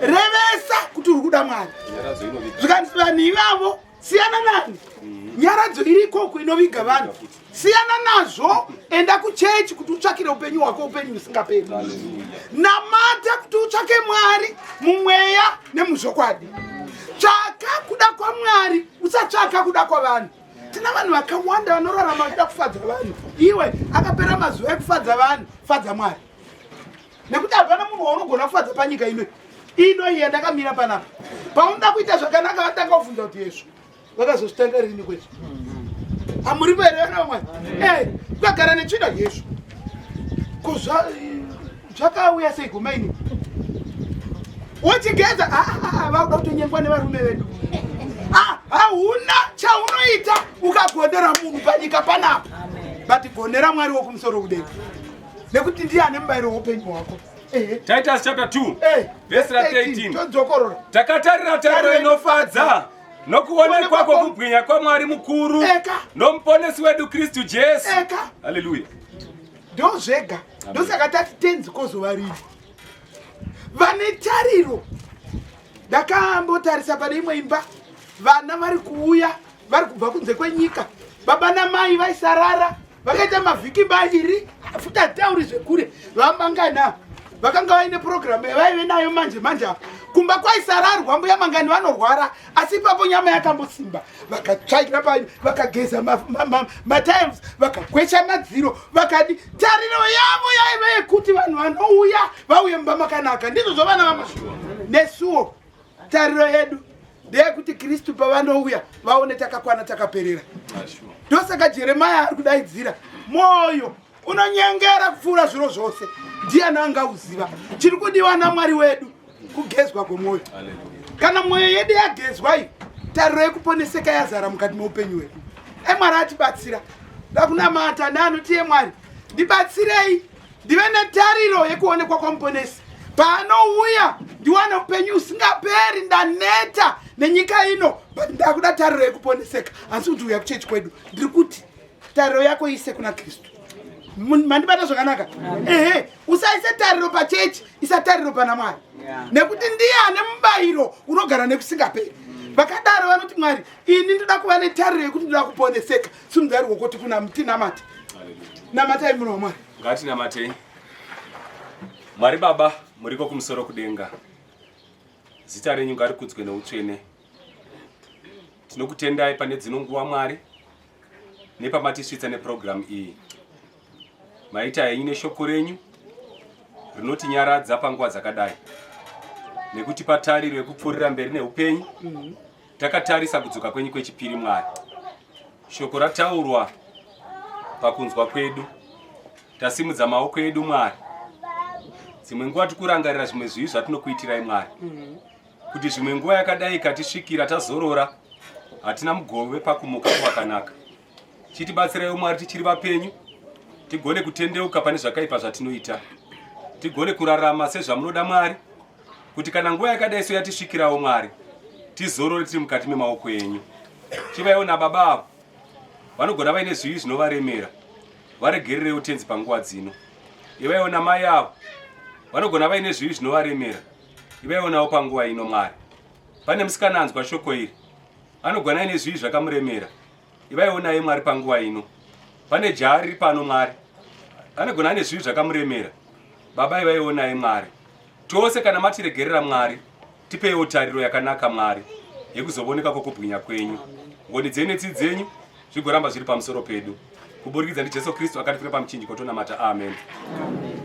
Revesa kuti uri kuda Mwari. Zvikanzi vanhu ivavo siyana nani? Nyaradzo iri ikoko inoviga vanhu. Siyana nazvo, enda kuchechi kuti utsvakire upenyu hwako upenyu husingaperi. Namata kuti utsvake Mwari mumweya nemuzvokwadi. Tsvaka kuda kwaMwari, usatsvaka kuda kwavanhu. Tina vanhu vakawanda vanorarama vachida kufadza vanhu. Iwe akapera mazuva ekufadza vanhu, fadza Mwari. Nekuti hapana munhu waunogona kufadza panyika ino. Ino iyi yandakamira panapa. Paunoda kuita zvakanaka vatanga kuvhunza kuti Yesu vakazozvitanga rini kwezvo. Hamuripo here vana vamwari? Eh, ukagara netsvina Yesu. Ko zvakauya sei kumaini? Wochigeza ah, ah, ah, vakuda kutonyengwa nevarume vedu. Ah, hauna chaunoita ukagonera munhu panyika panapa. But gonera Mwari wokumusoro kudenga. Nekuti ndiye ane mubayiro weupenyu hwako. Ehe.
Titus chapter 2
Eh.
verse ra 13.
Todzokorora.
Takatarira tariro inofadza nokuonekwa kwokubwinya kwaMwari mukuru
Eka.
nomuponesi wedu Kristu Jesu.
Eka.
Haleluya.
Ndozvega. Ndosaka tati tenzi kozova rini. Vane tariro. Ndakambotarisa pane imwe imba. Vana vari kuuya vari kubva kunze kwenyika. Baba namai vaisarara vakaita mavhiki mairi futi hatitauri zvekure vamangana vakanga vaine purogiramu yavaive nayo manje manje apa kumba kwaisararwa mbuya mangani vanorwara asi ipapo nyama yakambosimba vakatsvaira vakageza matimes vakakwesha madziro vakadi tariro yavo yaive yekuti vanhu vanouya vauye mumba makanaka ndizvo zvovana vamashuwa nesuwo tariro yedu ndeyekuti Kristu pavanouya vaone takakwana takaperera. Ndosaka Jeremaya ari kudaidzira mwoyo unonyengera kupfuura zviro zvose, ndiani angauziva? Chiri kudiwa naMwari wedu kugezwa kwemwoyo. Kana mwoyo yedu yagezwa iyi, tariro yekuponeseka yazara mukati meupenyu hwedu. Dai Mwari atibatsira. Ndakunamata neanotiye Mwari, ndibatsirei ndive netariro yekuonekwa kwamuponesi paanouya ndiwane upenyu usingaperi. Ndaneta nenyika ino, but ndakuda tariro yekuponeseka. Asi kuti uya kuchechi kwedu, ndiri kuti tariro yako ise kuna Kristu. Mandibata zvakanaka? Ehe, usaise tariro pachechi, isa tariro pana Mwari, nekuti ndiye ane mubayiro unogara nekusingaperi. Vakadaro vanoti Mwari, ini ndoda kuva netariro yekuti ndoda kuponeseka. Simudzai ruoko tinamate. Namatai munhu waMwari.
Ngatinamatei. Mwari Baba, muriko kumusoro kudenga. Zita renyu ngarikudzwe neutsvene. Tinokutendai pane dzino nguva Mwari nepamatisvitsa nepurogiramu iyi. Maita henyu neshoko renyu rinotinyaradza panguva dzakadai nekutipa tariro yekupfuurira mberi neupenyu takatarisa kudzoka kwenyu kwechipiri Mwari. Shoko rataurwa pakunzwa kwedu, tasimudza maoko edu Mwari. Dzimwe nguva tikurangarira zvimwe zvivi zvatinokuitirai Mwari, kuti zvimwe nguva yakadai ikatisvikira tazorora, hatina mugove pakumuka kwakanaka. Chitibatsiraiwo Mwari tichiri vapenyu, tigone kutendeuka pane zvakaipa zvatinoita, tigone kurarama sezvamunoda Mwari, kuti kana nguva yakadai so yatisvikirawo Mwari, Tizorore tiri mukati memaoko enyu. Chivaiwo nababa avo vanogona vaine zvivi zvinovaremera. Varegererewo tenzi panguva dzino. Ivaiwo namai avo vanogona vaine zvivi zvinovaremera. Ivaiwo navo panguva ino Mwari. Pane musikana anzwa shoko iri anogona aine zvivi zvakamuremera. Ivaiwo naye Mwari panguva ino. Pane jaha riri pano Mwari anogona ane zvivi zvakamuremera. Baba ivaiwo naye Mwari. Tose kana matiregerera Mwari tipeiwo tariro yakanaka Mwari yekuzovoneka kwokubwinya kwenyu. Ngoni dzenyu netsitsi dzenyu zvigoramba zviri pamusoro pedu. Kuburikidza ndiJesu Kristu akatifira pamuchinjiko tonamata. Amen. Amen.